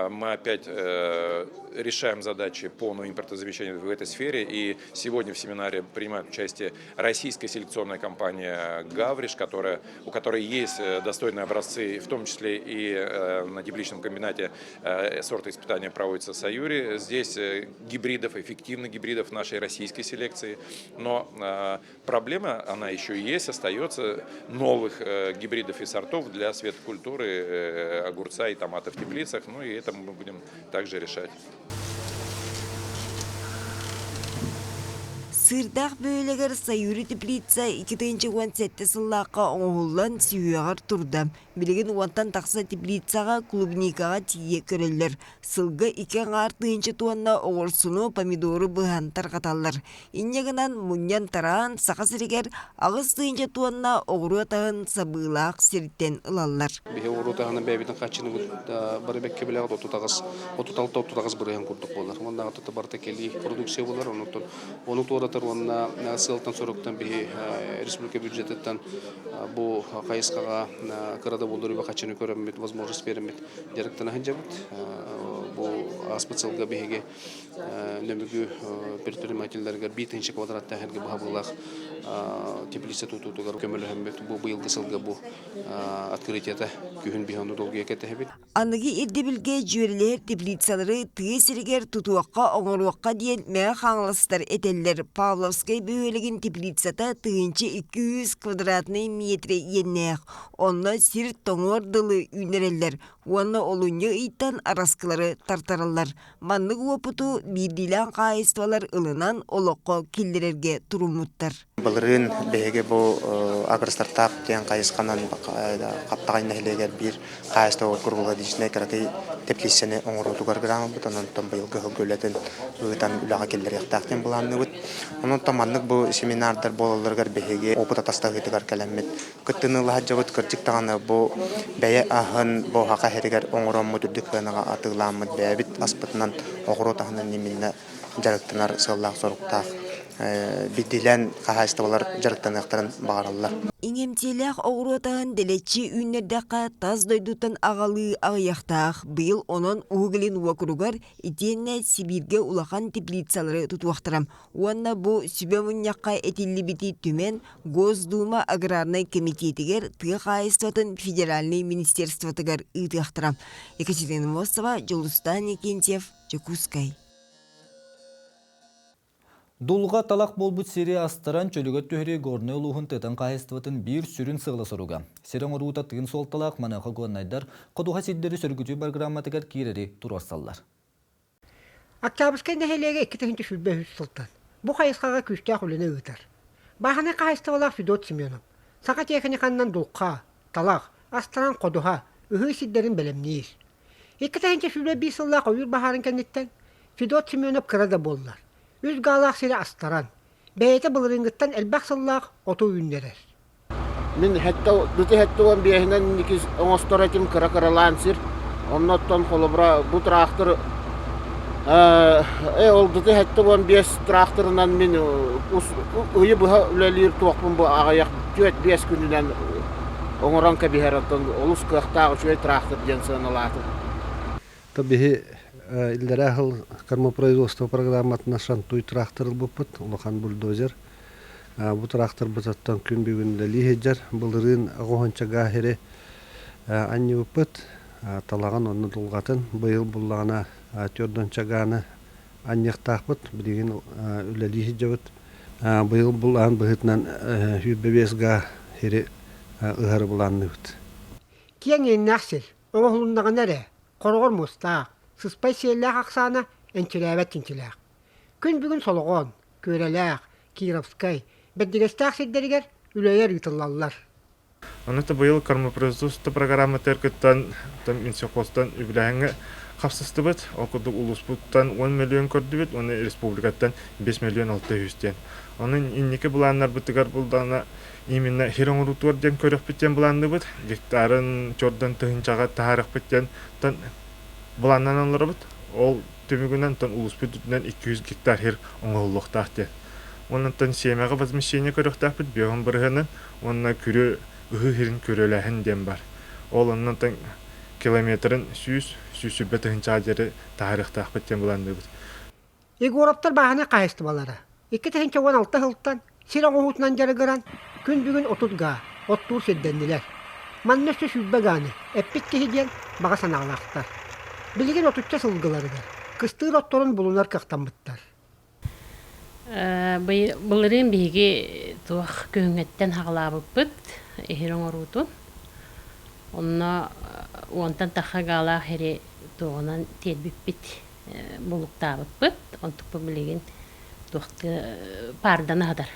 Мы опять э, решаем задачи полного импортозамещения в этой сфере. И сегодня в семинаре принимает участие российская селекционная компания «Гавриш», которая, у которой есть достойные образцы, в том числе и на тепличном комбинате сортоиспытания проводится «Саюри». Здесь гибридов, эффективных гибридов нашей российской селекции. Но проблема, она еще есть, остается новых гибридов и сортов для светокультуры огурца и томата в теплицах. Ну и это мы будем также решать. Сыырдаах бөһүөлэгэр Саюри теплица 2017 сыллаахха оҥоһуллан сүһүөҕэр турда. Билигин уонтан тахса теплицаҕа клубникаҕа тиийэ көрөллөр. Сылга икки аҥаар тыһыынча туонна оҕурсуну, помидору быһан тарҕаталлар. Инньэ гынан мунньан-тараан Саха сиригэр 8 тыһыынча туонна оҕуруот аһын сабыылаах сиртэн ылаллар. Биһи оҕуруот аһынан бэйэбитин хааччыныбыт бары бэккэ билэҕит 38 36-38 бырыһыан курдук буолар. Уонна барыта кэлии продукция буолар. Онуттан ону туоратар уонна сыалтан-соруктан биһи республика бюджетыттан бу хайысхаҕа кыра да буоллар үбэ-харчыны көрөммүт, возможность биэрэммит дьарыктана сылдьабыт. Бу ааспыт сылга биһиги Нөмүгү предпринимателлэригэр биир тыһыынча квадраттаах эргэ быһабыллаах теплица тутуутугар көмөлөһөммүт бу быйылгы сылга бу открытиета күһүн биһи ону долгуйа кэтэһэбит. Аныгы ирдэбилгэ дьүөрэлэһэр теплицалары тыа сиригэр тутуохха, оҥоруохха диэн Мэҥэ Хаҥаластар этэллэр. Павловскай бөһүөлэгин теплицата 1200 квадратнай метрэ иэннээх. Онно сир тоҥуор дылы үүннэрэллэр уонна олунньу ыйтан араскылары тартараллар. Маннык уопуту биирдиилээн хаһаайыстыбалар ылынан олоххо киллэрэргэ туруммуттар. Былырыын биһиги бу агростартап диэн хайысханан Хаптаҕай нэһилиэгэр биир хаһаайыстыба круглогодичнай кыракый теплицэни оҥоруутугар грамотабыт, онон быйылгы сылга үлэтин ыытан үлэҕэ киллэриэхтээх диэн былаанныыбыт. Онон маннык бу семинардар буолалларыгар биһиги опыт атастаһыытыгар кэлэммит кыттыыны ыла сылдьабыт. Кырдьык даҕаны бу бэйэ аһын бу саха сиригэр оҥороммут үрдүк сыанаҕа атыылааммыт бэйэбит аспытынан оҕуруот аһынан именно дьарыктанар сыаллаах-соруктаах биирдиилээн хаһаайыстыбалар дьарыктаныахтарын баҕараллар. Иҥэмтиэлээх оҕуруот аһын дэлэччи үүннэрдэххэ тас дойдуттан аҕалыы аҕыйахтаах. Быйыл онон Уһук Илин уокуругар итиэннэ Сибииргэ улахан теплицалары тутуохтара. Уонна бу сүбэ мунньахха этиллибити түмэн Госдума аграрнай кэмитиэтигэр тыа хаһаайыстыбатын федеральнай министерствотыгар ыытыахтара. Екатерина Мосова, Дьулустаан Никентьев, Дьокуускай. Дулҕа талах буолбут сири астаран чөлүгэр түһэрии Горнай улууһун тыатын хаһаайыстыбатын биир сүрүн сыала-соруга. Сир оҥоруута тыын суолталаах маныаха горнайдар ходуһа сирдэри сөргүтүү программатыгар киирэри туруорсаллар. Октябрьскай нэһилиэгэ 2023 сылтан бу хайысхаҕа күүстээх үлэни ыытар. Бааһынай хаһаайыстыбалаах Федот Семенов саха техниканан дулҕа, талах, астаран ходуһа, ыһыы сирдэрин бэлэмниир. 2021 сыллаах ойуур баһаарын кэнниттэн Федот Семенов кыра да буоллар, үс гаалаах сири астаран, бэйэтэ былырыыҥҥыттан элбэх сыллаах оту үүннэрэр. Мин 75-инэн инники оҥостор этим кыра-кыралаан сир. Оннуттан холобура бу трактор ол 75 тракторынан мин ыйы быһа үлэлиир туохпун бу аҕыйах 4-5 күнүнэн оҥорон кэбиһэр оттон олус кыахтаах үчүгэй трактор диэн сыаналаатым. То биһи иллэрээ сыл кормопроизводство программатынан шантуй трактор ылбыппыт, улахан бульдозер. Бу тракторбытыттан күн бүгүн үлэлии сылдьар. Былырыын оҕоһунча гаһири анньыбыппыт. Талаҕын онно дулҕатын. Быйыл буллаҕына түөрт гааны анньыахтаахпыт. Билигин үлэлии сылдьабыт. Быйыл булаан быһыытынан 105 га сири ыһары былаанныыбыт. Киэҥ иэннээх сир, оҥоһулуннаҕына эрэ, хороҕор муостаах, сыспай сиэллээх ахсаана энчирээбэт чинчилээх. Күн бүгүн Солоҕоон, Күөрэлээх, Кировскай, Бэрдигэстээх сирдэригэр үлэлэр ыытыллаллар. Ону быйыл кормопроизводство программатыгар кыттан Минсельхозтан үбүлээһиҥҥэ хапсыстыбыт. Ол курдук улууспуттан 10 миллион көрдүбүт уонна республикаттан 5 миллион 600 диэн. Онон инники былааннарбытыгар булдаҕына именно хир оҥоруутугар диэн көрүөхпүт диэн былаанныыбыт. Гектарын чордон тыһыынчаҕа таһаарыахпыт диэн былааннанан олоробут. Ол түмүгүнэн тон улууспут үрдүнэн 200 гектар сир оҥоһуллуохтаах диэн. Онон сиэмэҕэ возмещение көрүөхтээхпит 50 бырыһыанын уонна күрүө ыһыы сирин күрүөлээһин диэн бар. Ол оннон кэм Километрын 100, 120 тыһыынчаҕа диэри таһаарыахтаахпыт диэн былаанныыбыт. Егоровтар бааһынай хаһаайыстыбалара 2016 сылтан сир оҥоһуутунан дьарыгыран күн бүгүн 30 гаа оттуур сирдэннилэр. Манна өссө 20 гааны эппит киһи диэн баҕа санаалаахтар. Билигин отучча сылгыларыгар кыстыыр отторун булунар кыахтаммыттар. Былырыын биһиги туох күһүҥҥэттэн хаҕалаабыппыт иһир оҥоруутун. Онно уонтан тахха гаалаах иһири туоҕунан тиэрбиппит, булуктаабыппыт. Онтукпут билигин туохтыы паардана сытар.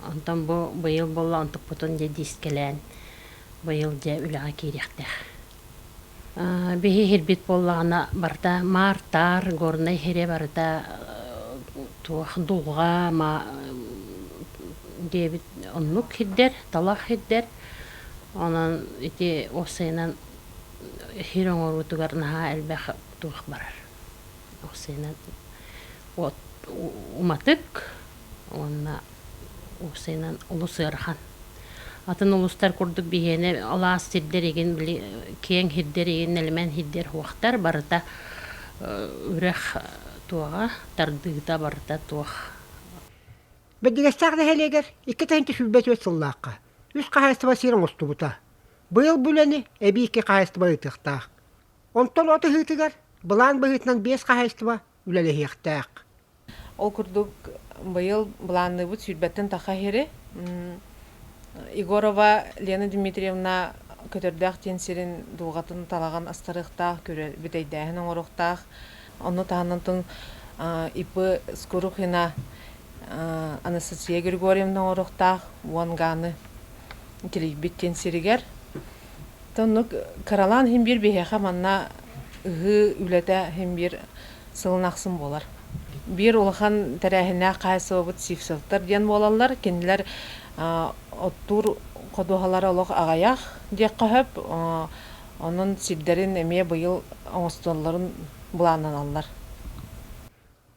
Онтон бу быйыл буолла онтукпутун дьэ диискэлээн быйыл дьэ үлэҕэ киириэхтээх. Биһи иһирбит буоллаҕына барыта маар-таар, горнай иһирэ барыта туох дулҕа диэбит оннук иһирдэр, талах иһирдэр. Онон ити уопсайынан иһир оҥоруутугар наһаа элбэх туох барар. Уопсайынан от уматык уонна уопсайынан олус ыарахан. Атын улуустар курдук биһиэнэ алаас сирдэр игин били киэҥ сирдэр игин нэлэмэн сирдэр суохтар барыта үрэх туоҕа тардыыта барыта туох. Бэрдигэстээх нэһилиэгэр 2024 сыллаахха үс хаһаайыстыба сир оҥостубута. Быйыл бу үлэни эбии икки хаһаайыстыба ыытыахтаах. Онтон от ыһыытыгар былаан быһыытынан биэс хаһаайыстыба үлэлэһиэхтээх. Ол курдук быйыл былаанныыбыт сүүрбэттэн таха иһири Егорова Лена Дмитриевна Көтөрдөөх диэн сирин дулҕатын талаҕын астарыахтаах, бүтэйдээһин оҥоруохтаах. Ону таһынан ИП Скорухина Анастасия Григорьевна оҥоруохтаах уон гааны килийбит диэн сиригэр. Оннук кыралаан иһин биир биһиэхэ манна ыһыы үлэтэ иһин биир сылын ахсын буолар. Биир улахан тэрээһиннээх хаһаайыстыбабыт Сивцевтэр диэн буолаллар. Кинилэр оттуур ходуһалара олох аҕыйах диэххэ сөп. Онон сирдэрин эмиэ быйыл оҥостоллорун былааннаналлар.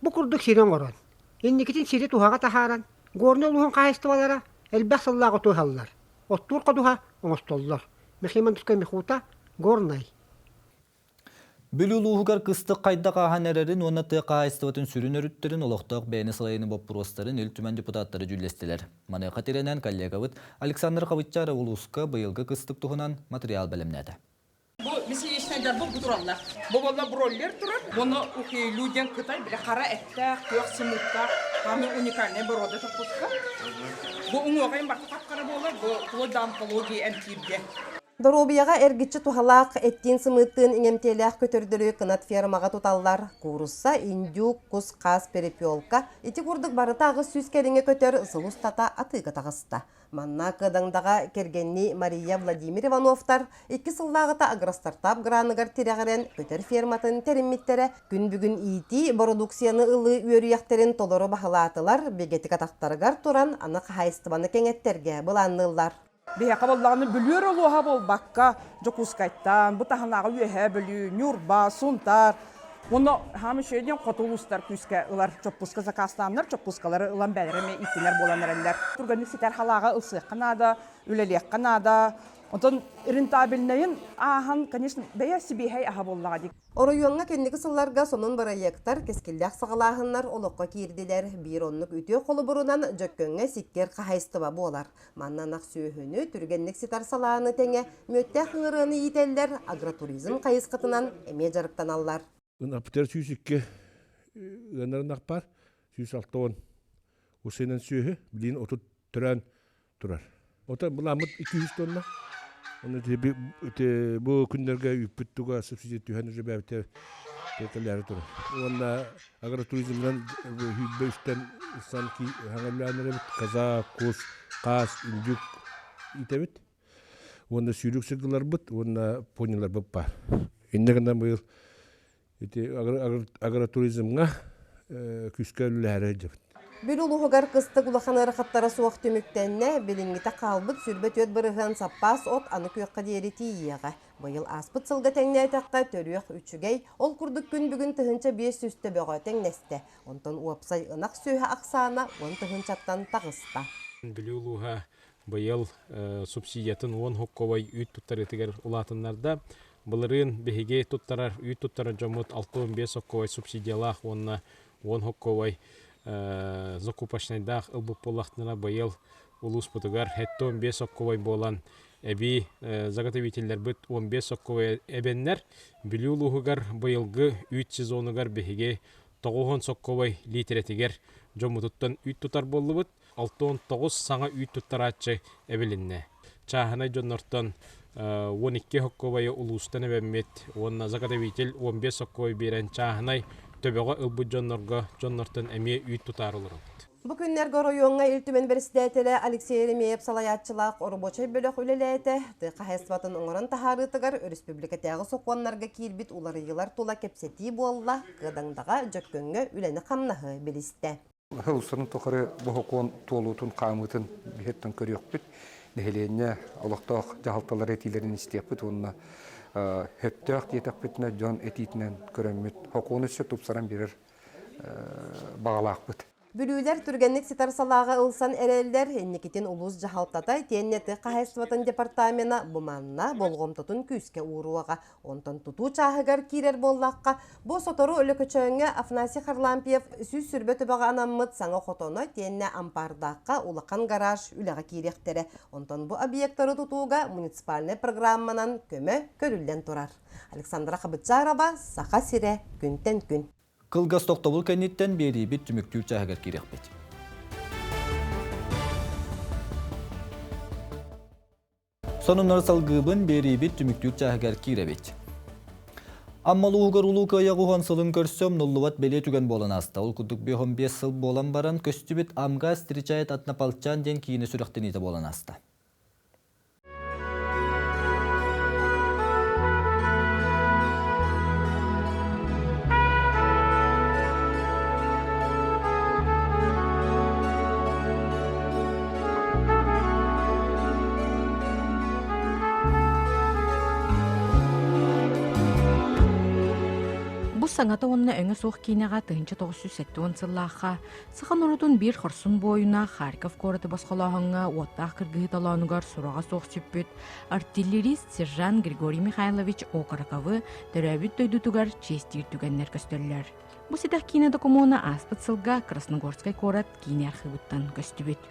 Бу курдук сири оҥорон, инникитин сири туһаҕа таһааран, Горнай улууһун хаһаайыстыбалара элбэх сыллаах оту ыһаллар, оттуур ходуһа оҥостоллор. Михаил Мандускай Михута, Горнай. Бүлүү улууһугар кыстык хайдах ааһан эрэрин уонна тыа хаһаайыстыбатын сүрүн өрүттэрин олохтоох бэйэни салайыны боппуруостарын Ил Түмэн депутаттара дьүүллэстилэр. Маныаха тирэнэн коллегабыт Александр Хабытчаров улууска быйылгы кыстык туһунан материал бэлэмнээтэ. Бу мясечнайдар бу тураллар. Бу болла бройлер турар. Буну ухейлю диэн кытай биле хара эттээх, күөх сымыыттаах, самый уникальный борода чоппуска. Бу уҥуоҕайын барта хап-хара буолар, бу вплоть до онкологии эмтииргэ. Доруобуйаҕа эргиччи туһалаах эттиин-сымыыттыын иҥэмтиэлээх көтөрдөрү кынат фермаҕа туталлар. Куурусса, индюк, кус-хаас, перепелка ити курдук барыта 800 кэриҥэ көтөр сыл устата атыыга таҕыста. Манна Кыадаҥдаҕа кэргэннии Мария Владимир Ивановтар икки сыллааҕыта Агростартап граныгар тирэҕирэн көтөр ферматын тэриммиттэрэ. Күн бүгүн иитии бородууксуйаны ылыы үөрүйэхтэрин толору баһылаатылар, бигэтик атахтарыгар туран аны хаһаайыстыбаны кэҥэттэргэ былаанныыллар. Биһиэхэ буоллаҕына Бүлүүр улууһа буолбакка, Дьокуускайтан, бу таһынааҕы Үөһээ Бүлүү, Ньурба, Сунтаар уонна хаам үчүгэй диэн хоту улуустар күүскэ ылар чоппуска заказтааннар чоппускалары ылан бэйэлэрэ эмиэ ииттинэр буолан эрэллэр. Түргэнник ситэр халааҕа ылсыахха наада, үлэлиэххэ наада. Онтон рентабельнайын ааһан, конечно, бэйэ сибиэһэй аһа буоллаҕа дии. Оройуоҥҥа кэнники сылларга сонун бырайыактар, кэскиллээх саҕалааһыннар олоххо киирдилэр. Биир оннук үтүө холобурунан Дьөккөҥҥө сиккиэр хаһаайыстыба буолар. Манна ынах сүөһүнү түргэнник ситэр салааны тэҥэ мүөттээх ыҥырыаны иитэллэр, агротуризм хайысхатынан эмиэ дьарыктаналлар. Ынапытер 102 ыанар ынах бар, 160 усыйынан сүөһү, билигин 30 төрөөн турар. Ото былааммыт 200 тонна. Оны бу күннэргэ үүппүт туга субсидия түһэн уже бэбите тэлээри турар. Уонна агротуризмынан хүүрбэ үстэн сан хаҥаллаан эбит каза, кус, хаас, индюк итэбит. Уонна сүүрүк сылгыларбыт уонна пониларбыт бар. Иннэ гынан быйыл ити агротуризмҥа күүскэ үлэлэһэрэ дьэбит. Бүл улууһугар кыстык улахан ыарахаттара суох түмүктэннэ, билиҥҥитэ хаалбыт 24% саппаас от аны күөххэ диэри тиийиэҕэ. Быйыл ааспыт сылга тэҥнээтэххэ, төрүөх үчүгэй, ол курдук күн бүгүн 1500 төбөҕө тэҥнэстэ. Онтон уопсай ынах сүөһү ахсаана 10 тыһыынчаттан таҕыста. Бүлүү улууһа быйыл субсидиятын 10 хокковай үүт туттарыытыгар улаатыннарда. Былырыын биһиги туттарар, үүт туттарар дьоммут 65 сокковай субсидиялаах уонна 10 сокковай закупочнайдаах ылбыт буоллахтарына быйыл улууспутугар 75 сокковай буолан эбии заготовителлэрбит 15 сокковай эбэннэр Бүлүү улууһугар быйылгы үүт сезонугар биһиги 90 сокковай лиитирэтигэр дьоммутуттан үүт тутар буоллубут. 69 саҥа үүт туттарааччы эбилиннэ. Чааһынай дьоннортон 12 сокковайы улуустан эбэммит уонна заготовитель 15 сокковай биэрэн чааһынай төбөҕө ылбыт дьоннорго дьоннортон эмиэ үүт тутаары олоробут. Бу күннэргэ оройуоҥҥа Ил Түмэн бэрэссэдээтэлэ Алексей Еремеев салайааччылаах оробуочай бөлөх үлэлээтэ. Тыа хаһаайыстыбатын оҥорон таһаарыытыгар өрөспүүбүлүкэтээҕи сокуоннарга киирбит уларыйыылар тула кэпсэтии буолла, Кыадаҥдаҕа, Дьөккөҥҥө үлэни-хамнаһы билистэ. Сыл устатын тухары бу сокуон туолуутун хаамыытын биһиэттэн көрүөхпүт, нэһилиэнньэ олохтоох дьаһалталар этиилэрин истиэхпит уонна сөптөөх диэтэхпитинэ дьон этиитинэн көрөммүт сокуону өссө тупсаран биэрэр баҕалаахпыт. Бүлүүлэр түргэнник ситэр салааҕа ылсан эрэллэр, инникитин улуус дьаһалтата итиэннэ тыа хаһаайыстыбатын департамена бу манна болҕомтотун күүскэ ууруоҕа. Онтон тутуу чааһыгар киирэр буоллахха, бу сотору Өлөкөчөөҥҥө Афанасий Харлампьев 120 төбөҕө анаммыт саҥа хотоно итиэннэ Ампаардаахха улахан гараж үлэҕэ киириэхтэрэ. Онтон бу объектары тутууга муниципальнай программанан көмө көрүллэн турар. Александра Хабытчарова, Саха сирэ, күнтэн күн. Кылгас тохтобул кэнниттэн биэриибит түмүктүүр чааһыгар киириэхпит. Сонуннары салгыыбын биэриибит түмүктүүр чааһыгар киирэбит. Амма улууһугар Улуу Кыайыы уһун сылын көрсө умнуллубат бэлиэ түгэн буолан ааста. Ол курдук 55 сыл буолан баран көстүбүт Амга встречает однополчан диэн киинэ сүрэхтэниитэ буолан ааста. Бу саҥата уонна өҥө суох киинэҕэ 1970 сыллаахха Саха норуотун биир хорсун буойуна Харьков куораты босхолооһуҥҥа уоттаах кыргыһыы толоонугар сураҕа суох сүппүт артиллерист сержант Григорий Михайлович Окороковы төрөөбүт дойдутугар чиэстиир түгэннэр көстөллөр. Бу ситэх киинэ докумуона ааспыт сылга Красногорскай куорат киинэ архыыбыттан көстүбүт.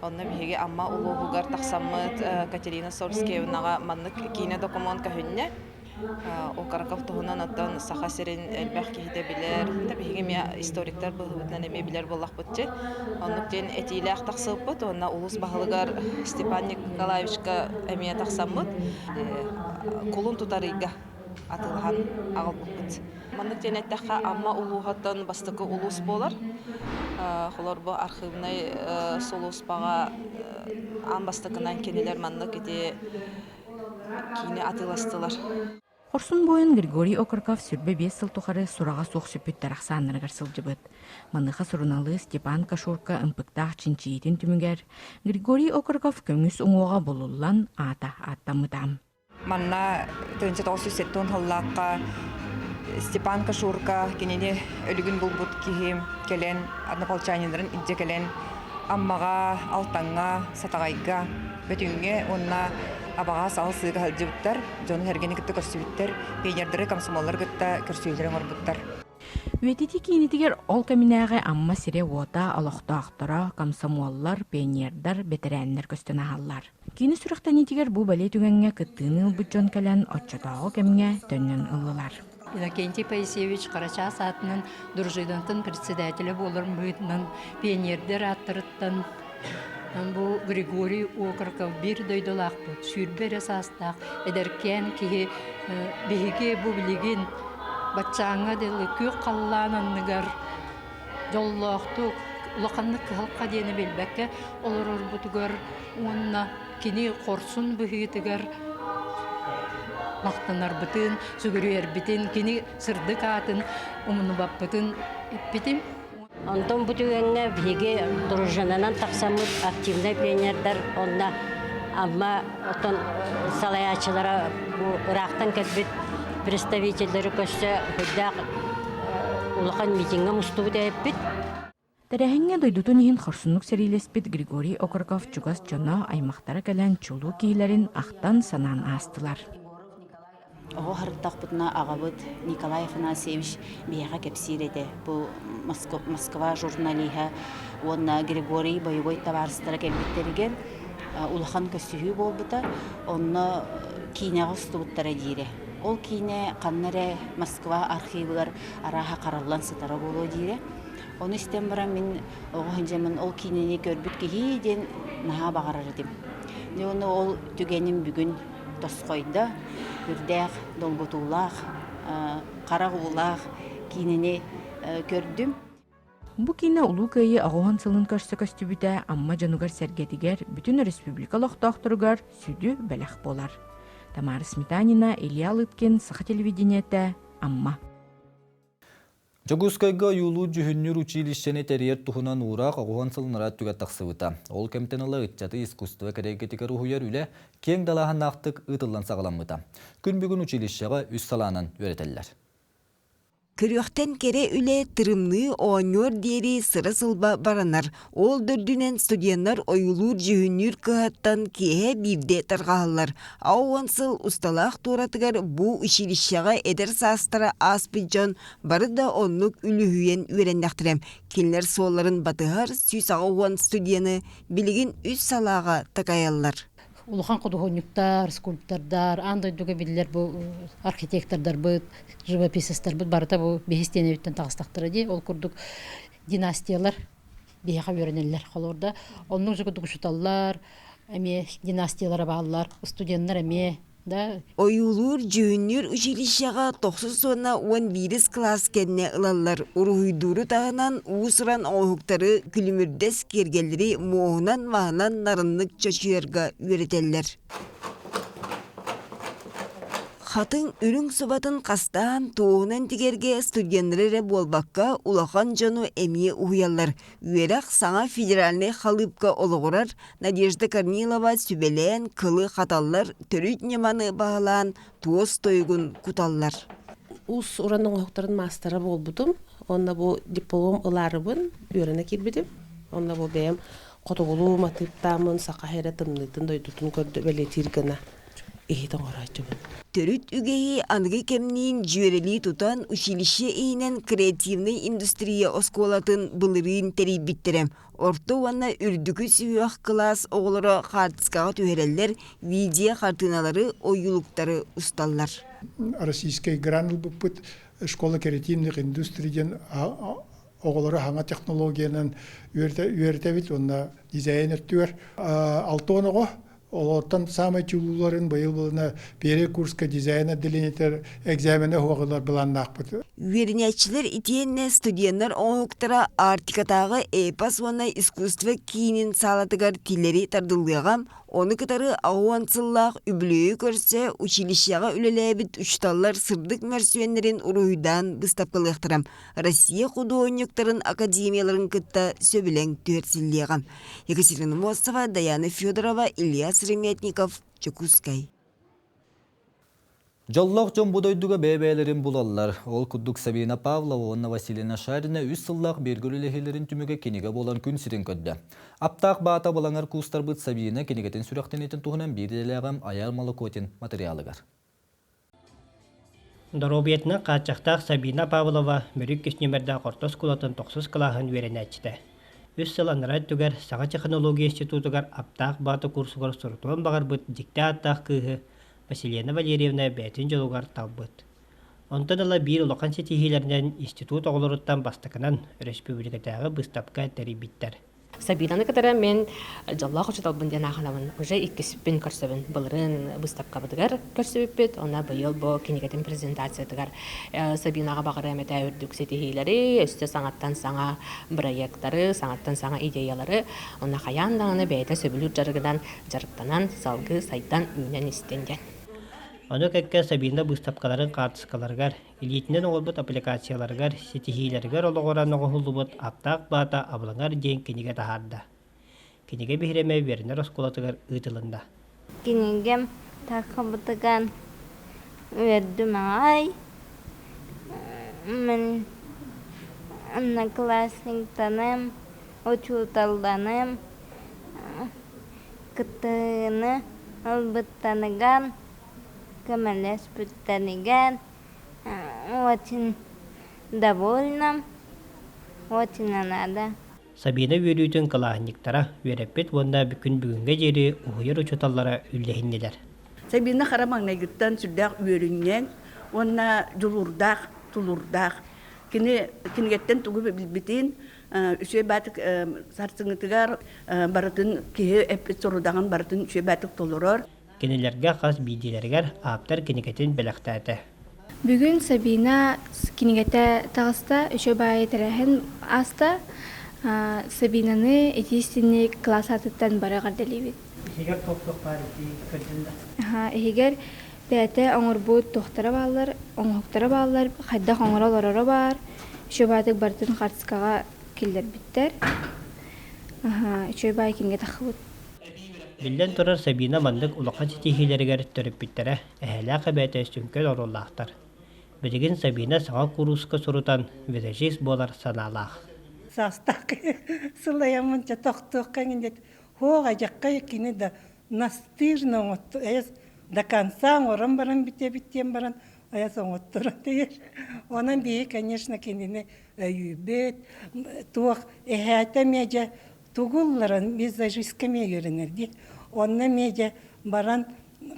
Онно биһиги Амма улууһугар тахсаммыт Катерина Сорскиевнаҕа маннык киинэ докумуон көһүннэ. Окороков туһунан оттон Саха сирин элбэх киһитэ билэр. Биһиги эмиэ историктар быһыыбытынан эмиэ билэр буоллахпыт дии. Оннук диэн этиилээх тахсыбыппыт уонна улуус баһылыгар Степан Николаевичка эмиэ тахсаммыт кулун тутар ыйга атыылаһан аҕалбыппыт. Маннык диэн эттэххэ, Амма улууһуттан бастакы улуус буолар. Холор бу архивнай сулууспаҕа аан бастакынан кинилэр маннык ити киини атыыластылар. Хорсун буойун Григорий Окороков 25 сыл тухары сураҕа суох сүппүттэр ахсааннарыгар сылдьыбыт. Маныаха суруналыыс Степан Кашурка ымпыктаах чинчийиитин түмүгэр Григорий Окороков көмүс уҥуоҕа булуллан аата ааттаммыта. Манна 1970 сыллаахха Степан Кашурка кинини өлүгүн булбут киһи кэлэн однополчаниннарын илдьэ кэлэн Аммаҕа, Алтаҥҥа, Сатаҕайга, Бөтүҥҥэ уонна Абаҕа саҕа сыыга сылдьыбыттар, дьону-сэргэни кытта көрсүбүттэр, пионердары, комсомоллары кытта көрсүһүүлэри оҥорбуттар. Үйэтитии киинитигэр ол кэминээҕи Амма сирэ-уота, олохтоохторо, комсомоллар, пионердар, бэтэрээннэр көстөн ааһаллар. Киинэ сүрэхтэниитигэр бу бэлиэ түгэҥҥэ кыттыыны ылбыт дьон кэлэн оччотооҕу кэмҥэ төннөн ыллылар. Иннокентий Паисевич Харачаас аатынан дружинатын председателэ буоларын быһыытынан пионердэр ааттарыттан бу Григорий Окороков биир дойдулаахпыт, 20 эрэ саастаах эдэркээн киһи биһиги бу билигин баччааҥҥа дылы күөх халлаан анныгар дьоллоохтук, улаханнык кыһалҕа диэни билбэккэ олорорбутугар уонна кини хорсун быһыытыгар махтанарбытын, сүгүрүйэрбитин, кини сырдык аатын умнубаппытын эппитим. Онтон бу түгэҥҥэ биһиги дружинанан тахсаммыт активнай пионердар онно Амма оттон салайааччылара бу ыраахтан кэлбит представителлэри көрсө сүрдээх улахан митиҥҥэ мустубут эбиппит. Тэрээһиҥҥэ дойдутун иһин хорсуннук сэриилэспит Григорий Окороков чугас дьоно, аймахтара кэлэн чулуу киһилэрин ахтан-санаан аастылар. Оҕо сырыттахпытына аҕабыт Николай Афанасьевич биһиэхэ кэпсиир этэ. Бу Москва журналиһа уонна Григорий боевой табаарыстара кэлбиттэригэр улахан көрсүһүү буолбута. Онно киинэҕэ устубуттара диирэ. Ол киинэ ханна эрэ Москва архивыгар арааһа хараллан сытара буолуо диирэ. Ону истэн баран мин оҕо сылдьаммын ол киинэни көрбүт киһи диэн наһаа баҕарар этим. Дьэ уонна ол түгэним бүгүн тосхойдо, үрдээх долгутуулаах, харах уулаах киинэни көрдүм. Бу киинэ Улуу Кыайыы аҕыһын сылын көрсө көстүбүтэ Амма дьонугар-сэргэтигэр, бүтүн республика олохтоохторугар сүдү бэлэх буолар. Тамара Сметанина, Илья Лыткин, Саха телевидениетэ, Амма. Дьокуускайга ойуулуур-дьүһүннүүр училищены тэрийэр туһунан уураах оҕуһан сылынара түгэн тахсыбыта. Ол кэмтэн ыла ыччаты искусство кэрэйгэтигэр уһуйар үлэ киэҥ далааһыннаахтык ыытыллан саҕаламмыта. Күн бүгүн училищеҕа үс салаанан үөрэтэллэр. Көрүөхтэн кэрэ үлэ тырымныы оонньуор диэри сыра-сылба баранар. Ол да үрдүнэн студеннар ойуулуур-дьүһүннүүр кыһаттан киэһэ биирдэ тарҕаһаллар. Аон сыл усталаах туоратыгар бу училищеҕа эдэр саастара ааспыт дьон бары да оннук үлүһүйэн үөрэннэхтэрэ. Кинилэр суолларын батыһар 180 студены билигин үс салааҕа такайаллар. Улахан худуоһунньуктар, скульптордар, аан дойдуга биллэр бу архитектордарбыт, живописецтарбыт барыта бу биһис тиэнэбиттэн таҕыстахтара дии. Ол курдук династиялар биһиэхэ үөрэнэллэр. Холобурда оннук же курдук учууталлар эмиэ династиялара бааллар, студеннар эмиэ да. Ойуулуур, дьүһүннүүр училищеҕа тохсус уонна уон биирис кылаас кэннэ ылаллар. Уруһуйдууру таһынан уус-уран оҥоһуктары, күлүмүрдэс киэргэллэри муоһунан, маһынан нарыннык чочуйарга үөрэтэллэр. Хатыҥ үрүҥ субатын хастаан туоһунан тигэргэ студеннары эрэ буолбакка, улахан дьону эмиэ уһуйаллар. Үөрэх саҥа федеральнай халыыпка олоҕурар Надежда Корнилова сүбэлээн кылы хаталлар, төрүт ньыманы баһылаан туос тойугун куталлар. Уус-уран оҥоһуктарын маастара буолбутум. Онно бу диплом ылаарыбын үөрэнэ киирбитим. Онно бу бэйэм хотугулуу матыыптааммын саха эрэ тымныытын дойдутун көрдө бэлиэтиир гына иһит оҥорооччубун. Төрүт үгэһи аныгы кэмниин дьүөрэлии тутан училище иһинэн креативнай индустрия оскуолатын былырыын тэрийбиттэрэ. Орто уонна үрдүкү сүһүөх кылаас оҕолоро хаартыскаҕа түһэрэллэр, видео-хартыыналары, ойуулуктары усталлар. Российскай грант ылбыппыт школа креативных индустрий диэн оҕолору саҥа технологиянан үөрэтэбит уонна дизайн өттүгэр 60 оҕо олортон саамай чулууларын быйыл булана первый курска дизайн отделениетер экзамена уһуоҕулар былааннаахпыт. Үөрэнээччилэр итиэннэ студеннар оҥоһуктара Арктикатааҕы эпос уонна искусство киинин саалатыгар тилэри тардыллыаҕа. Ону кытары аҕыс сыллаах үбүлүөйү көрсө училищеҕа үлэлээбит учууталлар сырдык мөрсүөннэрин уруһуйдаан быыстапкалыахтара. Россия худуоһунньуктарын академияларын кытта сөбүлэҥ түһэрсиллиэҕэ. Екатерина Мостова, Даяна Федорова, Илья Сыромятников, Дьокуускай. Дьоллоох дьон бу дойдуга бэйэ-бэйэлэрин булаллар. Ол курдук Сабина Павлова уонна Василина Шарина үс сыллаах бииргэ үлэлэһиилэрин түмүгэ кинигэ буолан күн сирин көрдө. Аптаах баата балаҥар куустарбыт Сабина кинигэтин сүрэхтэниитин туһунан биир идэлээҕим Айар Молокотин материалыгар. Доруобуйатынан хааччахтаах Сабина Павлова Мөрүк нүмердээх орто оскуолатын тохсус кылааһын үөрэнээччитэ. Үс сыл анараа өттүгэр саҥа технология институтугар аптаах баата курсугар сурутуон баҕарбыт дьикти ааттаах кыыһы Василена Валерьевна бэйэтин дьолугар талбыт. Онтон ыла биир улахан ситиһиилэринэн институт оҕолоруттан бастакынан өрөспүүбүлүкэтээҕи быыстапка тэрийбиттэр. Сабинаны кытары мен дьоллоох учууталбын диэн аахынабын. Уже иккиспин көрсөбүн. Былырыын быыстапкабытыгар көрсүбүппүт. Онно быйыл бу кинигэтин презентациятыгар Сабинаҕа баҕарыам этэ үрдүк ситиһиилэри, өссө саҥаттан саҥа бырайыактары, саҥаттан саҥа идеялары. Онно хайаан даҕаны бэйэтэ сөбүлүүр дьарыгынан дьарыктанан, салгыы сайдан, үүнэн истин диэн. Ону кэккэ Сабина быыстапкаларын хаартыскаларыгар Илиитинэн оҥорбут аппликацияларыгар ситиһиилэригэр олоҕуран оҥоһуллубут «Аптаах баата абылаҥар» диэн кинигэ таһаарда. Кинигэ биһирэмэ үөрэнэр оскуолатыгар ыытылынна. Кинигэм таххыбытыгар үөрдүм аҕай. Мин одноклассниктарым, учууталларым кыттыыны ылбыттарыгар. Көмөлөспүттэригэр очень довольна, очень надо. Сабина үөрүүтүн кылааһынньыктара үөрэппит уонна күн бүгүҥҥэ диэри уһуйар учууталлара үллэһиннилэр. Сабина хара маҥнайгыттан сүрдээх үөрүнньэҥ уонна дьулуурдаах, тулуурдаах. Кини кинигэттэн тугу билбитин үчүгэй баатык сарсыҥҥытыгар барытын киһи эппит сорудаҕын барытын үчүгэй баатык толорор. Кинилэргэ хас биирдиилэригэр ааптар кинигэтин бэлэхтээтэ. Бүгүн Сабина кинигэтэ таҕыста, үчүгэй баайы тэрээһин ааста. Сабинаны итии-истиҥник кылаас аатыттан бары эҕэрдэлиибит. Иһигэр туох-туох баар итии көрдүн да? Иһигэр бэйэтэ оҥорбут туохтара бааллар, оҥоһуктара бааллар, хайдах оҥоро олороро баар. Үчүгэй баайдык барытын хаартыскаҕа киллэрбиттэр. Үчүгэй баай кинигэ таххыбыт. Биллэн турар, Сабина маннык улахан ситиһиилэригэр төрөппүттэрэ эһээлээх эбээтэ сүҥкэн оруоллаахтар. Билигин Сабина саҥа кууруска сурутан визажист буолар санаалаах. Саастаах сылайаммын чэ тохтуохха эҥин диэт, һуох адьахха кини да настырно оҥотто эс до конца оҥорон баран бүтэбит диэн баран айас оҥотторо диир. Онон биһи, конечно, кинини өйүүбүт. Туох эһээтэ эмиэ дьэ тугу ылларан визажистка эмиэ үөрэнэр дии. Онно эмиэ дьэ баран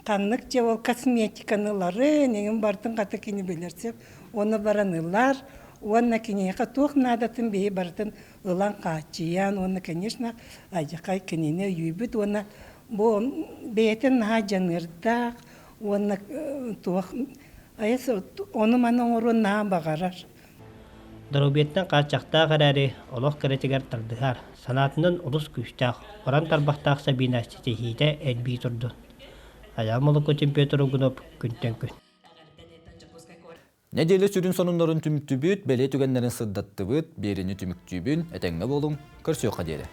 ханнык дьэ ол косметиканы ыларын, эҥин барытын хата кини билэр сөп. Онно баран ылар уонна киниэхэ туох наадатын биһи барытын ылан хааччыйан уонна, конечно, адьахай кинини өйүүбүт уонна бу бэйэтин наһаа дьаныардаах уонна туох айас ону-маны оҥоруон наһаа баҕарар. Доруобуйаттан хааччахтаах эрээри, олох кэрэтигэр тардыһар, санаатынан олус күүстээх, уран тарбахтаах Сабина ситиһиитэ элбии турдун. Айаал Молокутин Петр Угунов күнтэн күн. Нэдиэлэ сүрүн сонуннарын түмтүбүт, бэлиэ түгэннэрин сырдаттыбыт, биэриини түмүктүүбүн, этэҥҥэ буолуҥ, көрсүөххэ диэри.